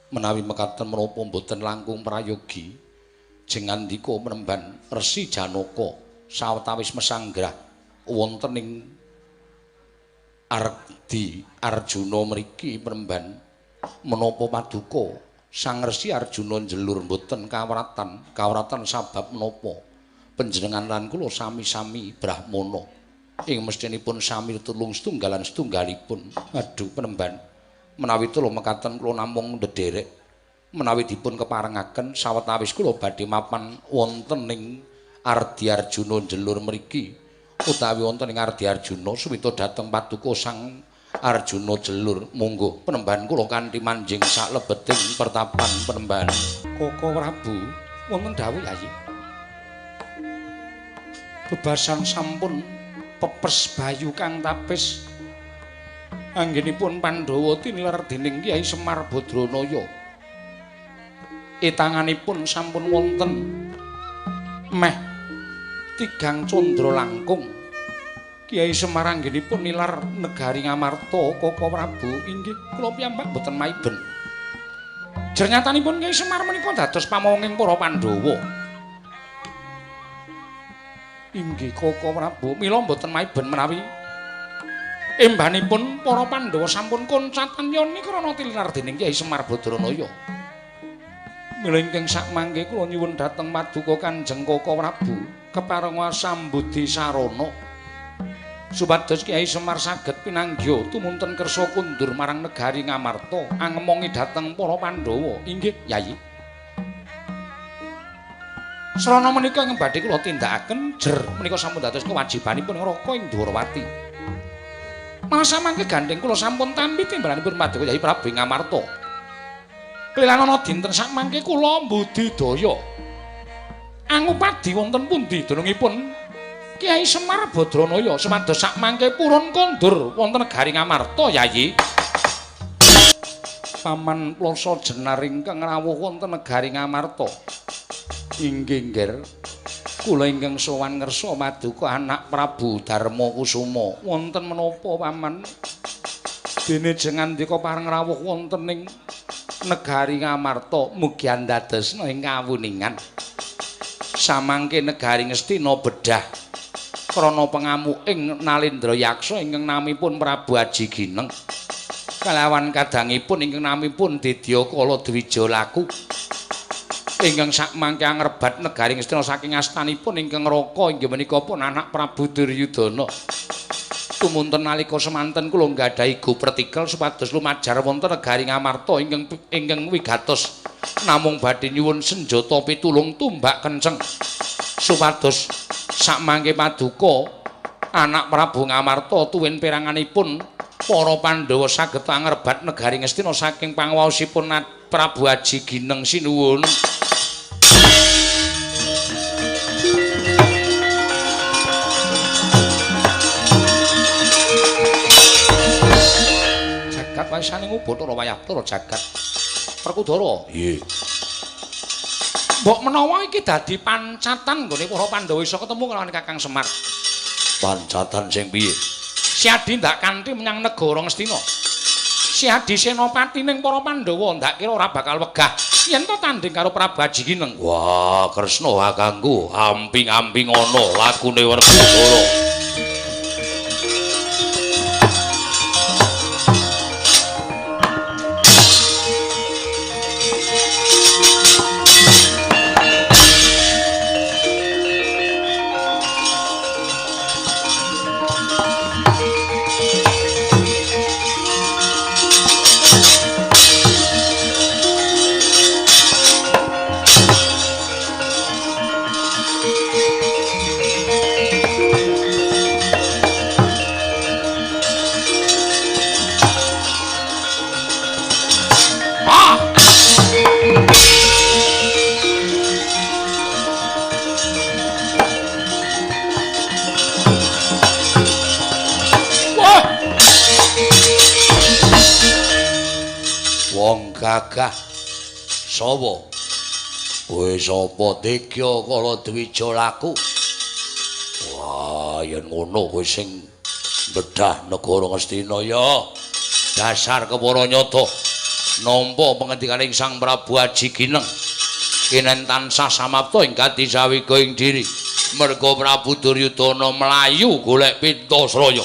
Menawi mekaten menapa mboten langkung prayogi jeng ngandika Penemban Resi Janaka sawetawis mesanggrah wonten ing Ardi Arjuna mriki Penemban menapa paduka Sang Resi Arjuna njelur mboten kawratan kawratan sabab menapa panjenengan lan kula sami-sami brahmana ing mestinipun sami tulung setunggalan setunggalipun. Aduh Penemban, menawi tulung mekaten kula namung ndederek menawi dipun keparengaken sawetawis kula badhe mapan wonten ing Ardi Arjuna njelur mriki utawi wonten ing Ardi Arjuna suwita dhateng paduka Sang Arjuna Jelur. Monggo Penemban kula kanthi manjing saklebeting pertapan Penemban. Koko Prabu wonten dawuh Yayi. Bebasan sampun pepes bayu kang tapis anggenipun Pandhawa tinilar dening Kyai Semar Badranaya. Etanganipun sampun wonten meh tigang candra langkung. Kyai Semar anggenipun nilar negari Ngamarta. Koko Prabu inggih kula piyambak mboten maiben. Jernyatanipun Kyai Semar menika dados pamonging para Pandhawa. Inggih Koko Prabu, mila mboten maiben menawi embanipun para Pandhawa sampun koncatan yoni krana tinilar dening Kyai Semar Badranaya. Mila ingkang sakmangke kula nyuwun dhateng paduka Kanjeng Koko Prabu keparenga sambudi sarana supados Kyai Semar saged pinanggih tumunten kersa kundur marang negari Ngamarta angemongi dhateng para Pandhawa. Inggih Yayi. Srana menika ingkang badhe kula tindakaken jer menika sampun dados kewajibanipun Raka ing Dwarawati. Malah samangke gandheng kula sampun tampi timbalanipun paduka Yayi Prabu Ngamarta. Klilanana dinten sakmangke kula mbudidaya. Angupadi wonten pundi dunungipun Kyai Semar Badranaya sumados sakmangke purun kondur wonten negari Ngamarta Yayi. Paman Plasa Jenar ingkang rawuh wonten negari Ngamarta. Inggih Ngger. Kula ingkang sowan ngersa maduka anak Prabu Darma Kusuma. Wonten menapa Paman? Dene jengandika pareng rawuh wonten ing negari Ngamarta mugi andadosna ing kawuningan. Samangke negari Ngastina bedah krana pengamuking Nalendra Yaksa ingkang namipun Prabu Aji Gineng kalawan kadangipun ingkang namipun Didyakala Dwijalaku ingkang sakmangke angrebat negari Ngastina saking astanipun ingkang Raka inggih menika pun anak Prabu Duryudana. Tumunten nalika semanten kula nggadahi go pretikel supados lumajar wonten negari Ngamarta ingkang wigatos namung badhe nyuwun senjata pitulung tumbak kenceng supados sakmangke paduka anak Prabu Ngamarta tuwin peranganipun para Pandhawa saged angrebat negari Ngastina saking panguwaosipun Prabu Aji Gineng sinuwun. Jagat wasaning Bathara Wayabtara jagat Werkudara. Nggih. Mbok menawa iki dadi pancatan nggone para Pandhawa iso ketemu kalawan Kakang Semar. Pancatan sing piye? Siadi ndak kanthi menyang negara Ngastina. Siadi senopati ning para Pandhawa ndak kira ora bakal wegah yen to tanding karo Prabu Aji Gineng. Wah, Kresna kakangku, amping-amping ana lakune Werkudara. Gagah sapa kowe sapa Digya Kala Dwija laku? Wah, yen ngono kowe sing bedah negara Ngastina ya. Dasar kepara nyata nampa pengendikaning Sang Prabu Aji Gineng kinen tansah samapta ing katisawiga ing diri merga Prabu Duryudana mlayu golek Pintasraya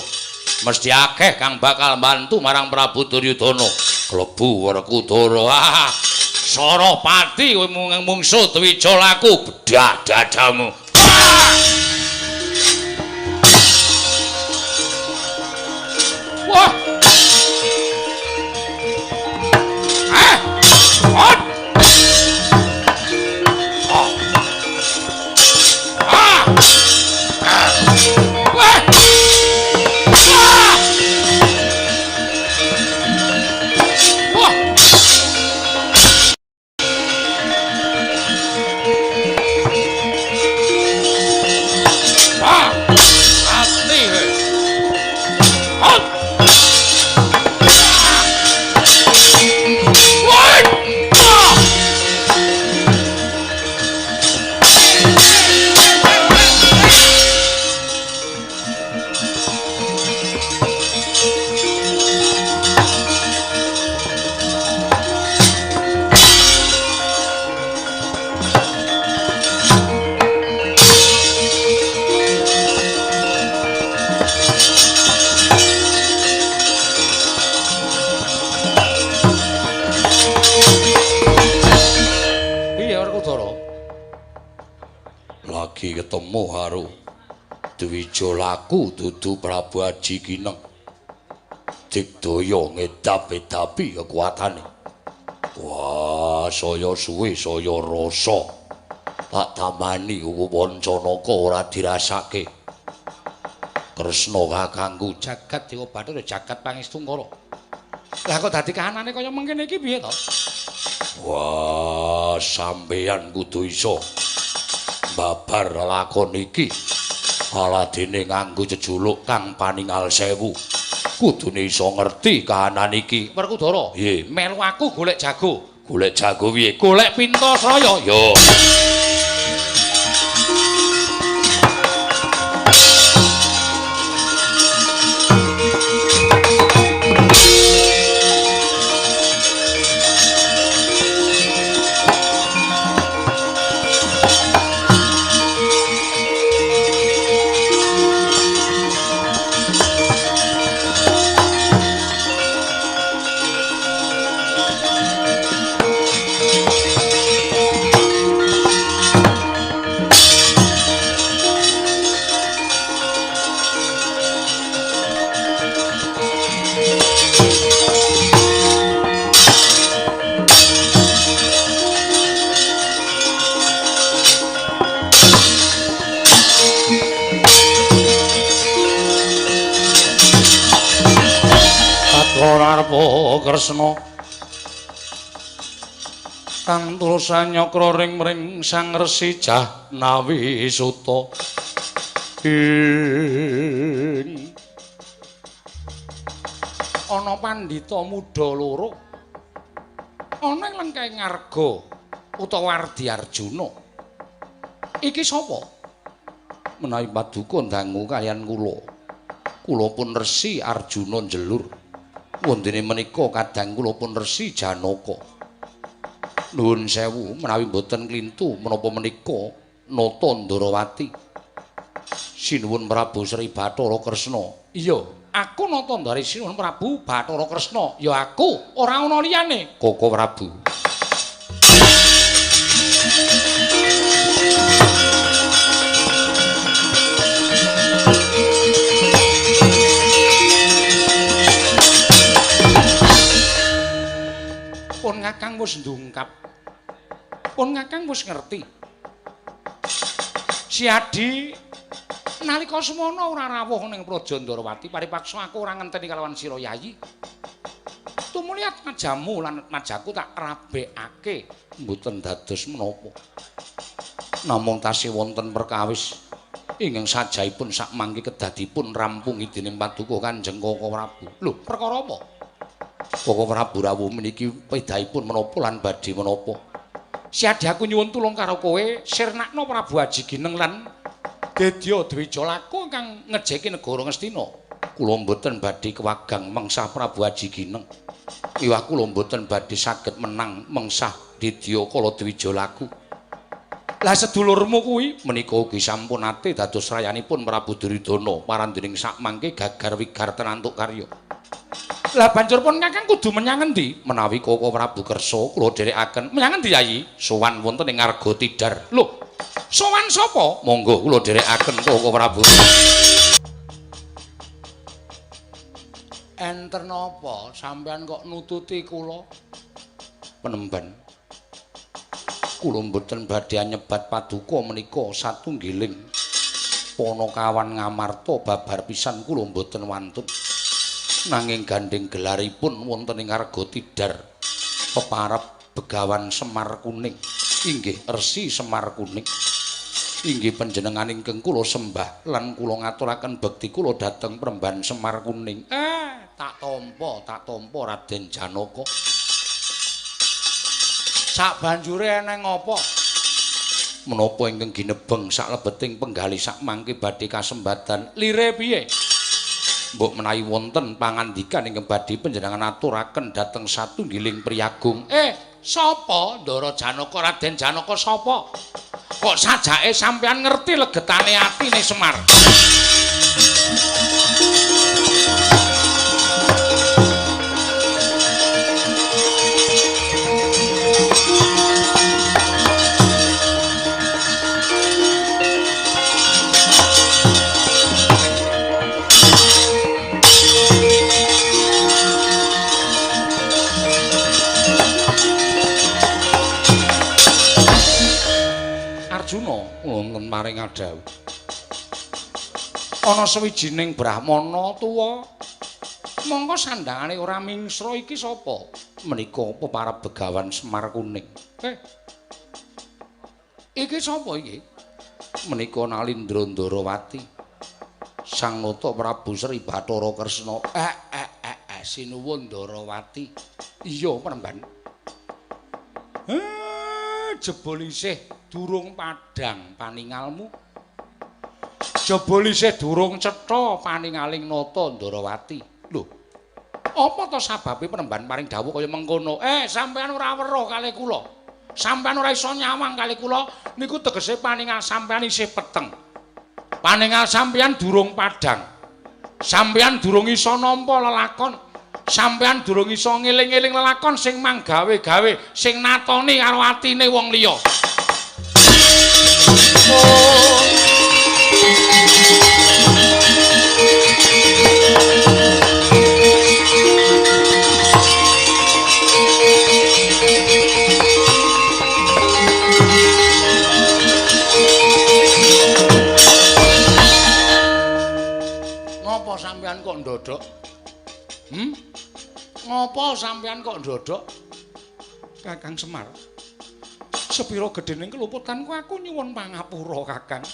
mesti akeh kang bakal bantu marang Prabu Duryudana. Klebu Werkudara. Sarapati kowe mungsu Dwija laku bedah dadamu. Wah. Ah. Ah. Ah. Wah. Ketemu karo Dwija laku dudu Prabu Aji Gineng digdaya ngedap-edapi kekuatane. Wah, saya suwe saya rasa tak tamani kuku Pancanaka ora dirasake. Kresna kakangku jagat Dewa Bathara jagat Pangestungkara. Lah kok dadi kahanane kaya mengkene iki piye to? Wah, sampeyan kudu iso Babar lakon iki aladene nganggo jejuluk kang paningal sewu. Kudune iso ngerti kahanan iki. Werkudara, nggih, melu aku golek jago. Golek jago piye? Golek Pintasraya. Yo. Kresna kang tulus nyakra ring mring Sang Resi Jahnawi Suta ing ana pandhita muda loro ana ing lengkeng ngarga utawa Ardi Arjuna. Iki sapa? Menawi paduka ndangu kaliyan kula, kula pun Resi Arjuna njelur. Wondene menika kadang kula pun Resi Janaka. Nuwun sewu menawi mboten klintu menapa menika Nata Ndarawati. Sinuwun Prabu Sri Bathara Kresna. Iya, aku Nata Ndari Sinuwun Prabu Bathara Kresna. Ya aku, ora ana liyane. Koko Prabu. Pun Kakang wis ndungkap. Pun Kakang wis ngerti. Si Adi nalika semono ora rawuh ning Praja Ndarawati, paripaksa aku ora ngenteni kalawan sira Yayi. Tumuli atmajamu lan atmajaku tak rabekake, mboten dados menapa. Namung tasih wonten perkawis ingkang sajaipun sakmangke kedadipun rampungi dening paduka Kanjeng Koko Prabu. Lho, perkara apa? Koko Prabu rawuh meniki pedahipun menapa lan badhe menapa? Si Adi aku nyuwun tulung karo kowe sirnakno Prabu Aji Gineng lan Dedya Dwijalaku kang ngejeki negara Ngastina. Kula mboten badhe kewagang mengsah Prabu Aji Gineng. Iwah kula mboten badhe saged menang mengsah Dedya Kala Dwijalaku. Lah sedulurmu kuwi menika ugi sampun nate dados rayanipun Prabu Duryudana parandening sakmangke gagar wigar tenantuk karya. Lah banjur pun Kakang kudu menyang endi? Menawi Koko Prabu kersa kula dherekaken. Menyang endi Yayi? Sowan wonten ing Arga Tidar. Lho, sowan sapa? Monggo kula dherekaken Koko Prabu. Enten napa sampean kok nututi kula? Penemban. Kula mboten badhe nyebat paduka menika satunggiling Panakawan Ngamarta babar pisan kula mboten wantun. Nanging gandeng gelaripun wonten ing Arga Tidar peparab Begawan Semar Kuning, inggih Resi Semar Kuning, inggih panjenengan ingkang kula sembah lan kula ngaturaken bekti kula dhateng Premban Semar Kuning. Tak tampa Raden Janaka. Sak banjure eneng apa? Menapa ingkang ginebeng saklebeting penggalih sakmangke badhe kasembatan? Lire piye? Mbok menawi wonten pangandikan ingkang badhe panjenengan aturaken dhateng satunggiling priyagung. Sapa Ndara Janaka? Raden Janaka sapa? Kok sajake sampean ngerti legetane atine Semar? Wonten maring adhawuh. Ana sawijining brahmana tuwa, mongko sandangane ora mingsra. Iki sapa? Menika peparab Begawan Semar Kuning. Iki sapa iki? Menika Nalindra Ndarawati. Sang Nata Prabu Sri Bathara Kresna. Sinuwun Ndarawati. Iya, Premban. Jebul isih durung padhang paningalmu. Jebul isih durung cetha paningaling Nata Ndarawati. Lho, apa to sababe Premban paring dawuh kaya mengkono? Sampeyan ora weruh kalih kula. Sampeyan ora iso nyawang kalih kula niku tegese paningal sampeyan isih peteng. Paningal sampeyan durung padhang. Sampeyan durung iso nampa lelakon. Sampeyan durung iso ngeling-eling lelakon sing manggawe-gawe, sing natoni karo atine wong liya. Ngopo sampeyan kok ndodhok? Ngopo sampeyan kok ndodhok? Kakang Semar. Sepira gedhening keluputanku aku nyuwun pangapura, Kakang.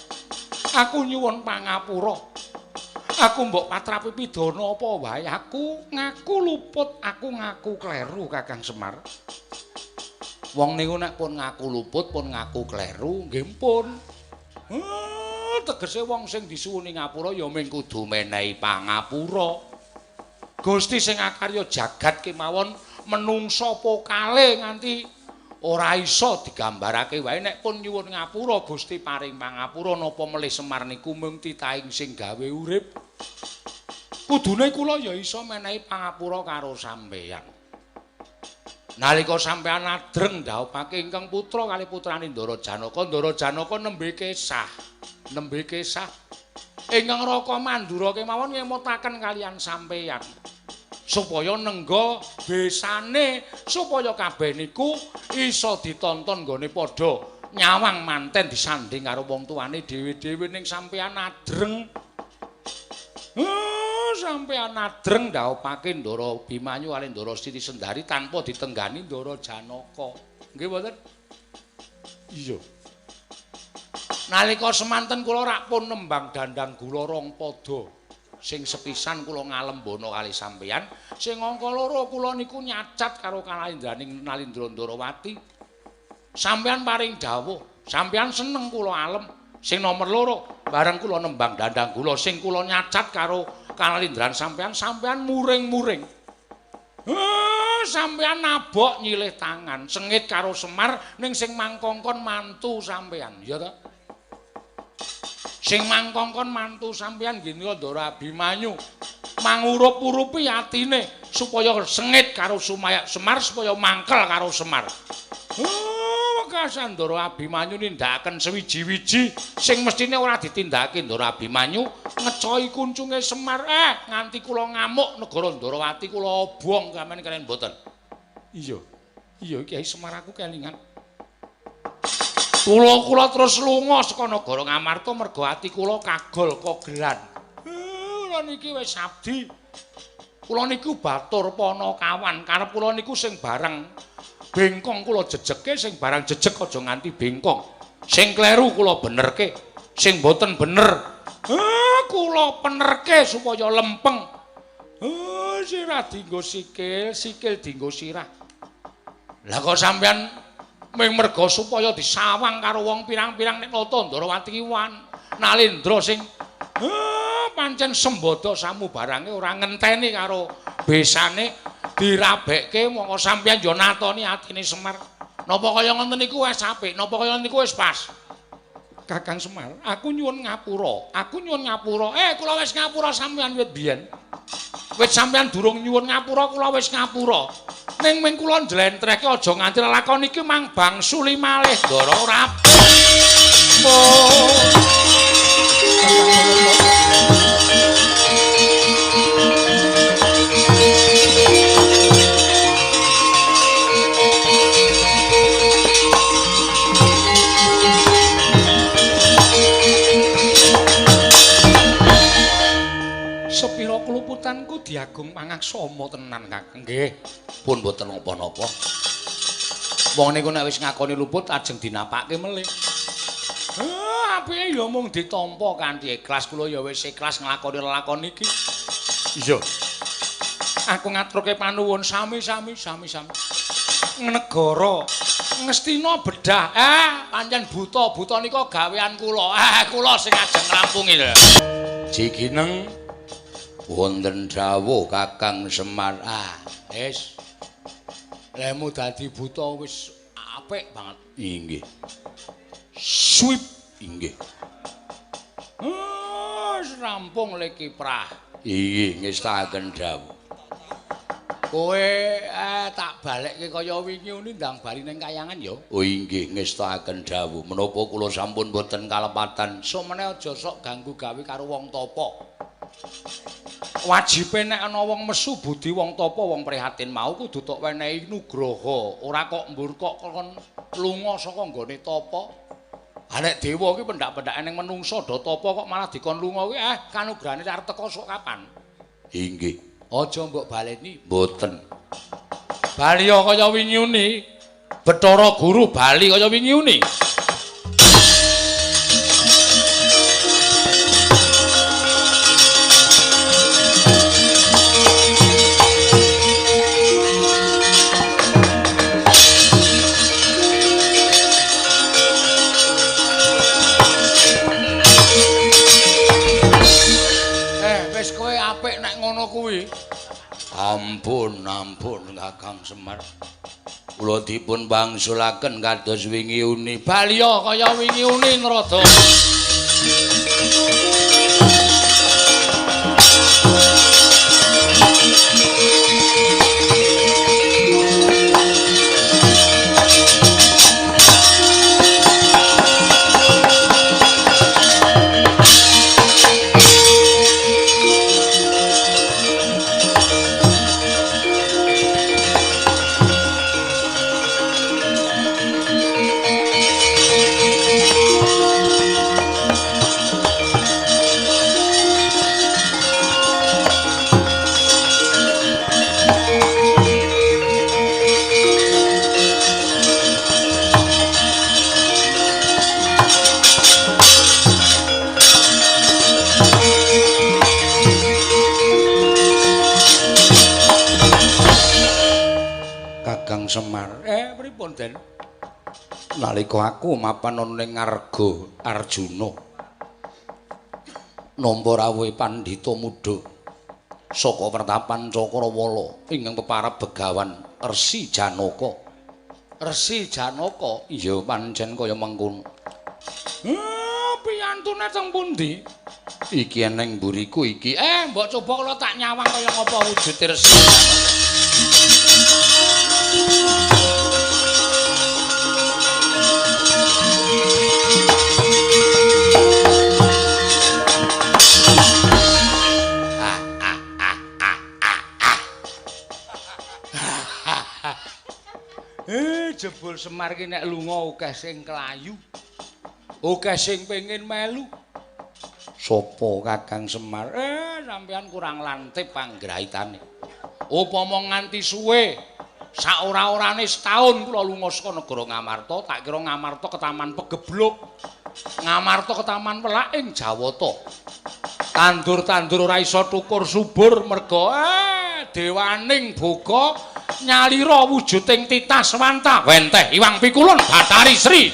Aku nyuwun pangapura. Aku mbok patrapi pidana apa wae, aku ngaku luput, aku ngaku kleru, Kakang Semar. Wong niku nek pun ngaku luput, pun ngaku kleru, nggih pun. Tegese wong sing disuwuni ngapura ya mung kudu menehi pangapura. Gusti sing akarya jagat kemawon menungsa pokale nganti ora iso digambarake wae nek pun nyuwun ngapura Gusti paring pangapura napa melih Semar niku mung titahing sing gawe urip. Kudune kula ya iso menehi pangapura karo sampeyan. Nalika sampeyan adreng dhaupake ingkang putra kali putrane Ndara Janaka, Ndara Janaka nembe kesah. Nembe kesah. Ingkang Raka Mandura kemawon ngemutaken kalian sampeyan supaya nengga besane supaya kabeh niku iso ditonton nggone padha nyawang manten disanding karo wong tuane dhewe-dhewe ning sampeyan adreng. Sampeyan adreng dhaupake Ndara Bimanyu kali Ndara Siti Sendari tanpa ditenggani Ndara Janaka. Nggih mboten? Iya. Nalika semanten kula rak pun nembang dandang gula rong pada. Sing sepisan kula ngalembono kali sampeyan, sing angka loro kula niku nyacat karo kalaindraning Nalindra Ndarawati. Sampeyan paring dawuh, sampeyan seneng kula alem. Sing nomor loro bareng kula nembang dandang gula sing kula nyacat karo kalindran sampeyan, sampeyan muring-muring. Sampeyan nabok nyilih tangan, sengit karo Semar ning sing mangkongkon mantu sampeyan, ya ta? Sing mangkongkon mantu sampeyan nggih nika Ndara Abimanyu. Mangurup-urupi atine supaya sengit karo Semar supaya mangkel karo Semar. Wekasan Ndara Abimanyu nindakaken sewiji-wiji sing mestine ora ditindakake Ndara Abimanyu ngecohi kuncunge Semar. Nganti kula ngamuk negara Ndarawati kula obong sampeyan kalian mboten. Iya. Iya Kyai Semar aku kelingan. Kula terus lunga saka negara Ngamarta mergo ati kula kagol kogelan. Kula niki wis abdi. Kula niku batur panakawan, karep kula niku sing bareng bengkong kula jejeke, sing barang jejeg aja nganti bengkong. Sing kleru kula benerke, sing mboten bener kula penerke supaya lempeng. Sirah dienggo sikil, sikil dienggo sirah. Lah kok sampeyan ming merga supaya disawang karo wong pirang-pirang nek nata Ndarawati wan Nalindra sing pancen sembada samubarange ora ngenteni karo besane dirabekke mongko sampeyan yo natoni atine Semar. Napa kaya ngoten niku wis apik, napa kaya niku wis pas? Kakang Semar, aku nyuwun ngapura, aku nyuwun ngapura. Kula wis ngapura sampeyan wit biyen. Wit sampeyan durung nyuwun ngapura, kula wis ngapura. Ning ming kula njlentrehke aja nganti lelakon iki mang bangsuli malih Ndara ora apik. Sepira keluputanku diagung pangaksama tenan, Kakang. Nggih, pun mboten napa-napa. Wong niku nek wis ngakoni luput ajeng dinapake melih. Apike ya mung ditampa kanthi ikhlas. Kula ya wis ikhlas nglakoni lelakon iki. Iya. Aku ngaturke panuwun sami-sami sami-sami. Negara Ngastina bedah. Pancen buta-buta nika gawean kula. Kula sing ajeng ngrampungi lho. Jigineng wonten dawuh Kakang Semar. Wis. Lemu dadi buta wis apik banget. Inggih. Swip inggih. Wis rampung le kiprah. Inggih, ngestakaken dawuh. Kowe tak balekke kaya wingi uni ndang bali ning kayangan ya. Oh inggih, ngestakaken dawuh. Menapa kula sampun boten kalepatan. Somene aja sok ganggu gawe karo wong tapa. Wajibe nek ana wong mesu budi wong tapa wong prihatin mau kudu tok wenehi nugraha, ora kok mbur kok kon lunga saka nggone tapa. Ha nek dewa ki pendak-pendake ning menungsa do tapa kok malah dikon lunga kuwi kanugrahane arep teka sok kapan? Inggih. Aja mbok baleni. Mboten. Bali kaya wingi uni. Bathara Guru bali kaya wingi uni. Wis kowe apik nek ngono kuwi. Ampun, ampun Kakang Semar. Kula dipun wangsulaken kados wingi uni. Baliya kaya wingi uni Narada. Kakang Semar. Pripun, Den? Nalika aku mapan ana ning ngarga Arjuna nampa rawuhe pandhita muda saka pertapan Cakrawala ingkang peparab Begawan Resi Janaka. Resi Janaka? Iya, pancen kaya mengkono. Piyantune teng pundi? Iki eneng mburiku iki. Mbok coba kula tak nyawang kaya ngapa wujude Resi Janaka. Jebul Semar ki nek lunga akeh sing kelayu. Akeh sing pengin melu. Sopo Kakang Semar? Sampeyan kurang lantip panggraitane. Upama nganti suwe saora-orane setahun kula lunga saka negara Ngamarta, tak kira Ngamarta ke Taman Pegebluk. Ngamarta ke Taman Welak ing Jawata. Tandur-tandur ora iso tukur subur merga dewaning boga nyalira wujuding titah swanta wenteh iwang pikulun Bathari Sri.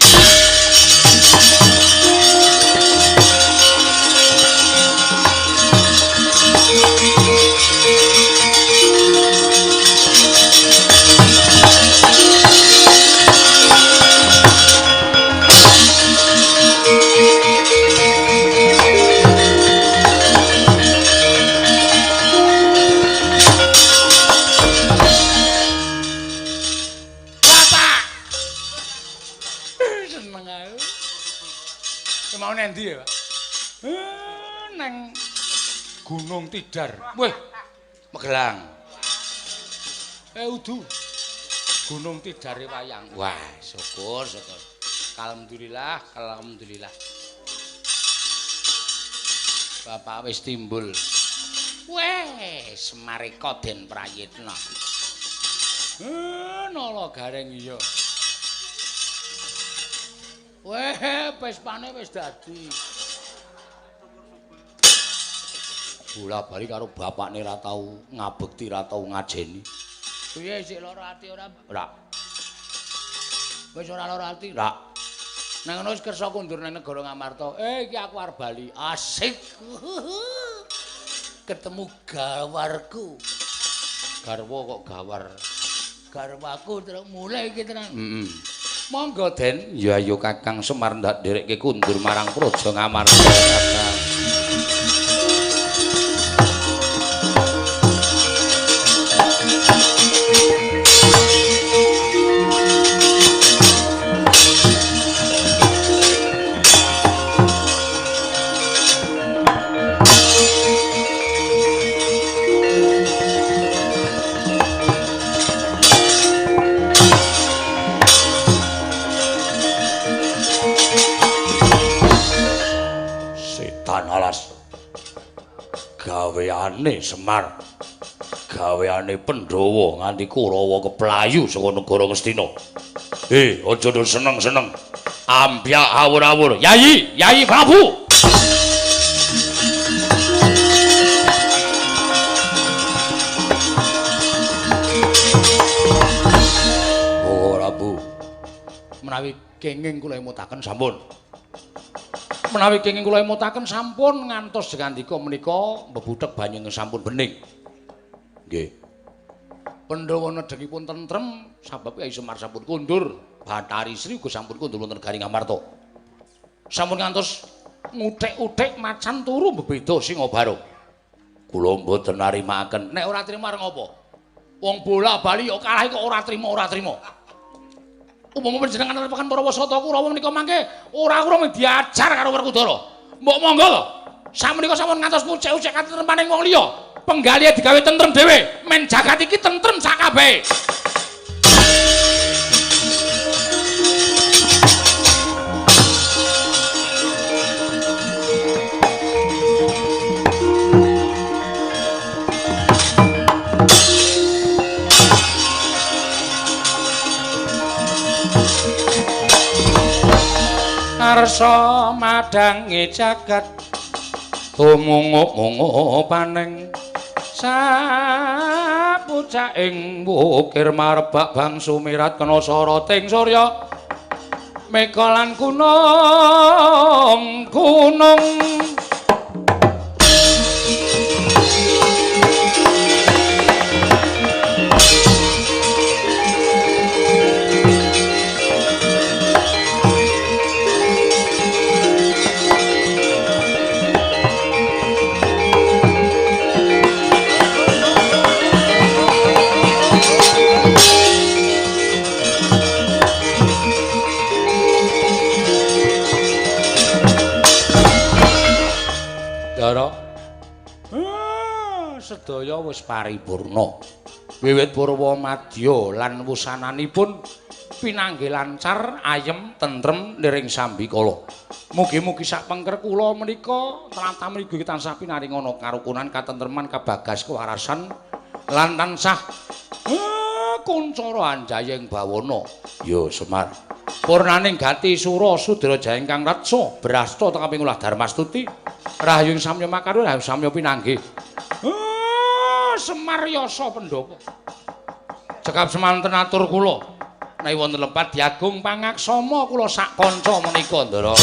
Endi ya, Pak? Neng Gunung Tidar. Weh, Magelang. Udu. Gunung Tidare wayang. Wah, syukur, syukur. Alhamdulillah, alhamdulillah. Bapak wis timbul. Weh, Semareka Den Prayitna. Nala Gareng iya. Weh, Vespane wis dadi. Bola-bali karo bapakne ra tau ngabekti, ra tau ngajeni. Piye sik lara ati ora? Ora. Wis ora lara ati? Ora. Nang ngono wis kersa kundur nang negara Ngamarta. Iki aku arep bali. Asik. Ketemu gawarku. Garwa kok gawar. Garwaku terus mulai iki tenan. Heeh. Monggo Den. Ya ayo Kakang Semar ndak nderekke kundur marang Praja Ngamarta. Kakang. Gaweane Semar, gaweane Pandhawa nganti Kurawa keplayu saka negara Ngastina. Aja do seneng-seneng. Ambyak awur-awur. Yayi, Yayi Prabu. Oh, Prabu. Menawi kenging kula emutaken sampun. Menawi kenging kula emutaken sampun ngantos ngandika menika mbebuthek banyu sampun bening. Nggih. Pandhawa nedhengipun tentrem sabab Kyai Semar sampun kundur, Bathari Sri uga sampun kundur wonten Garing Amarta. Sampun ngantos nguthik-uthik macan turu mbebeda Singabarong. Kula mboten narimakaken. Nek ora trima arep ngopo? Wong bola-bali kok kalah kok ora trima, ora trima. Upama panjenengan netepaken para wasata Kurawa menika mangke ora ora diajar karo Werkudara. Mbok monggo lho. Sakmenika sampun ngantos ngucek-ucek katentremaning wong liya. Penggalihe digawe tentrem dhewe. Men jagat iki tentrem sakabehe. Arsa madangi jagat tumungup-mungup paneng sapucaking wukir marbak bangsu mirat kena soroting surya mega lan gunung gunung. Sedaya wis paripurna. Wiwit purwa madya lan wusananipun pinanggih lancar, ayem, tentrem liring sambikala. Mugi-mugi sak pengker kula menika tlatah mriki tansah pinaringana karukunan, katentreman, kabagas, kewarasan lan tansah kuncara anjayeng bawana. Ya Semar. Purnaning gati sura sudra jaya ingkang reksa brasta tekapi ngulah darmastuti rahayu samya makarya rahayu samya pinanggih. Semar Yasa Pandhawa. Cekap semanten atur kula. Nek wonten lepat diagung pangaksama kula sak kanca menika, Ndara.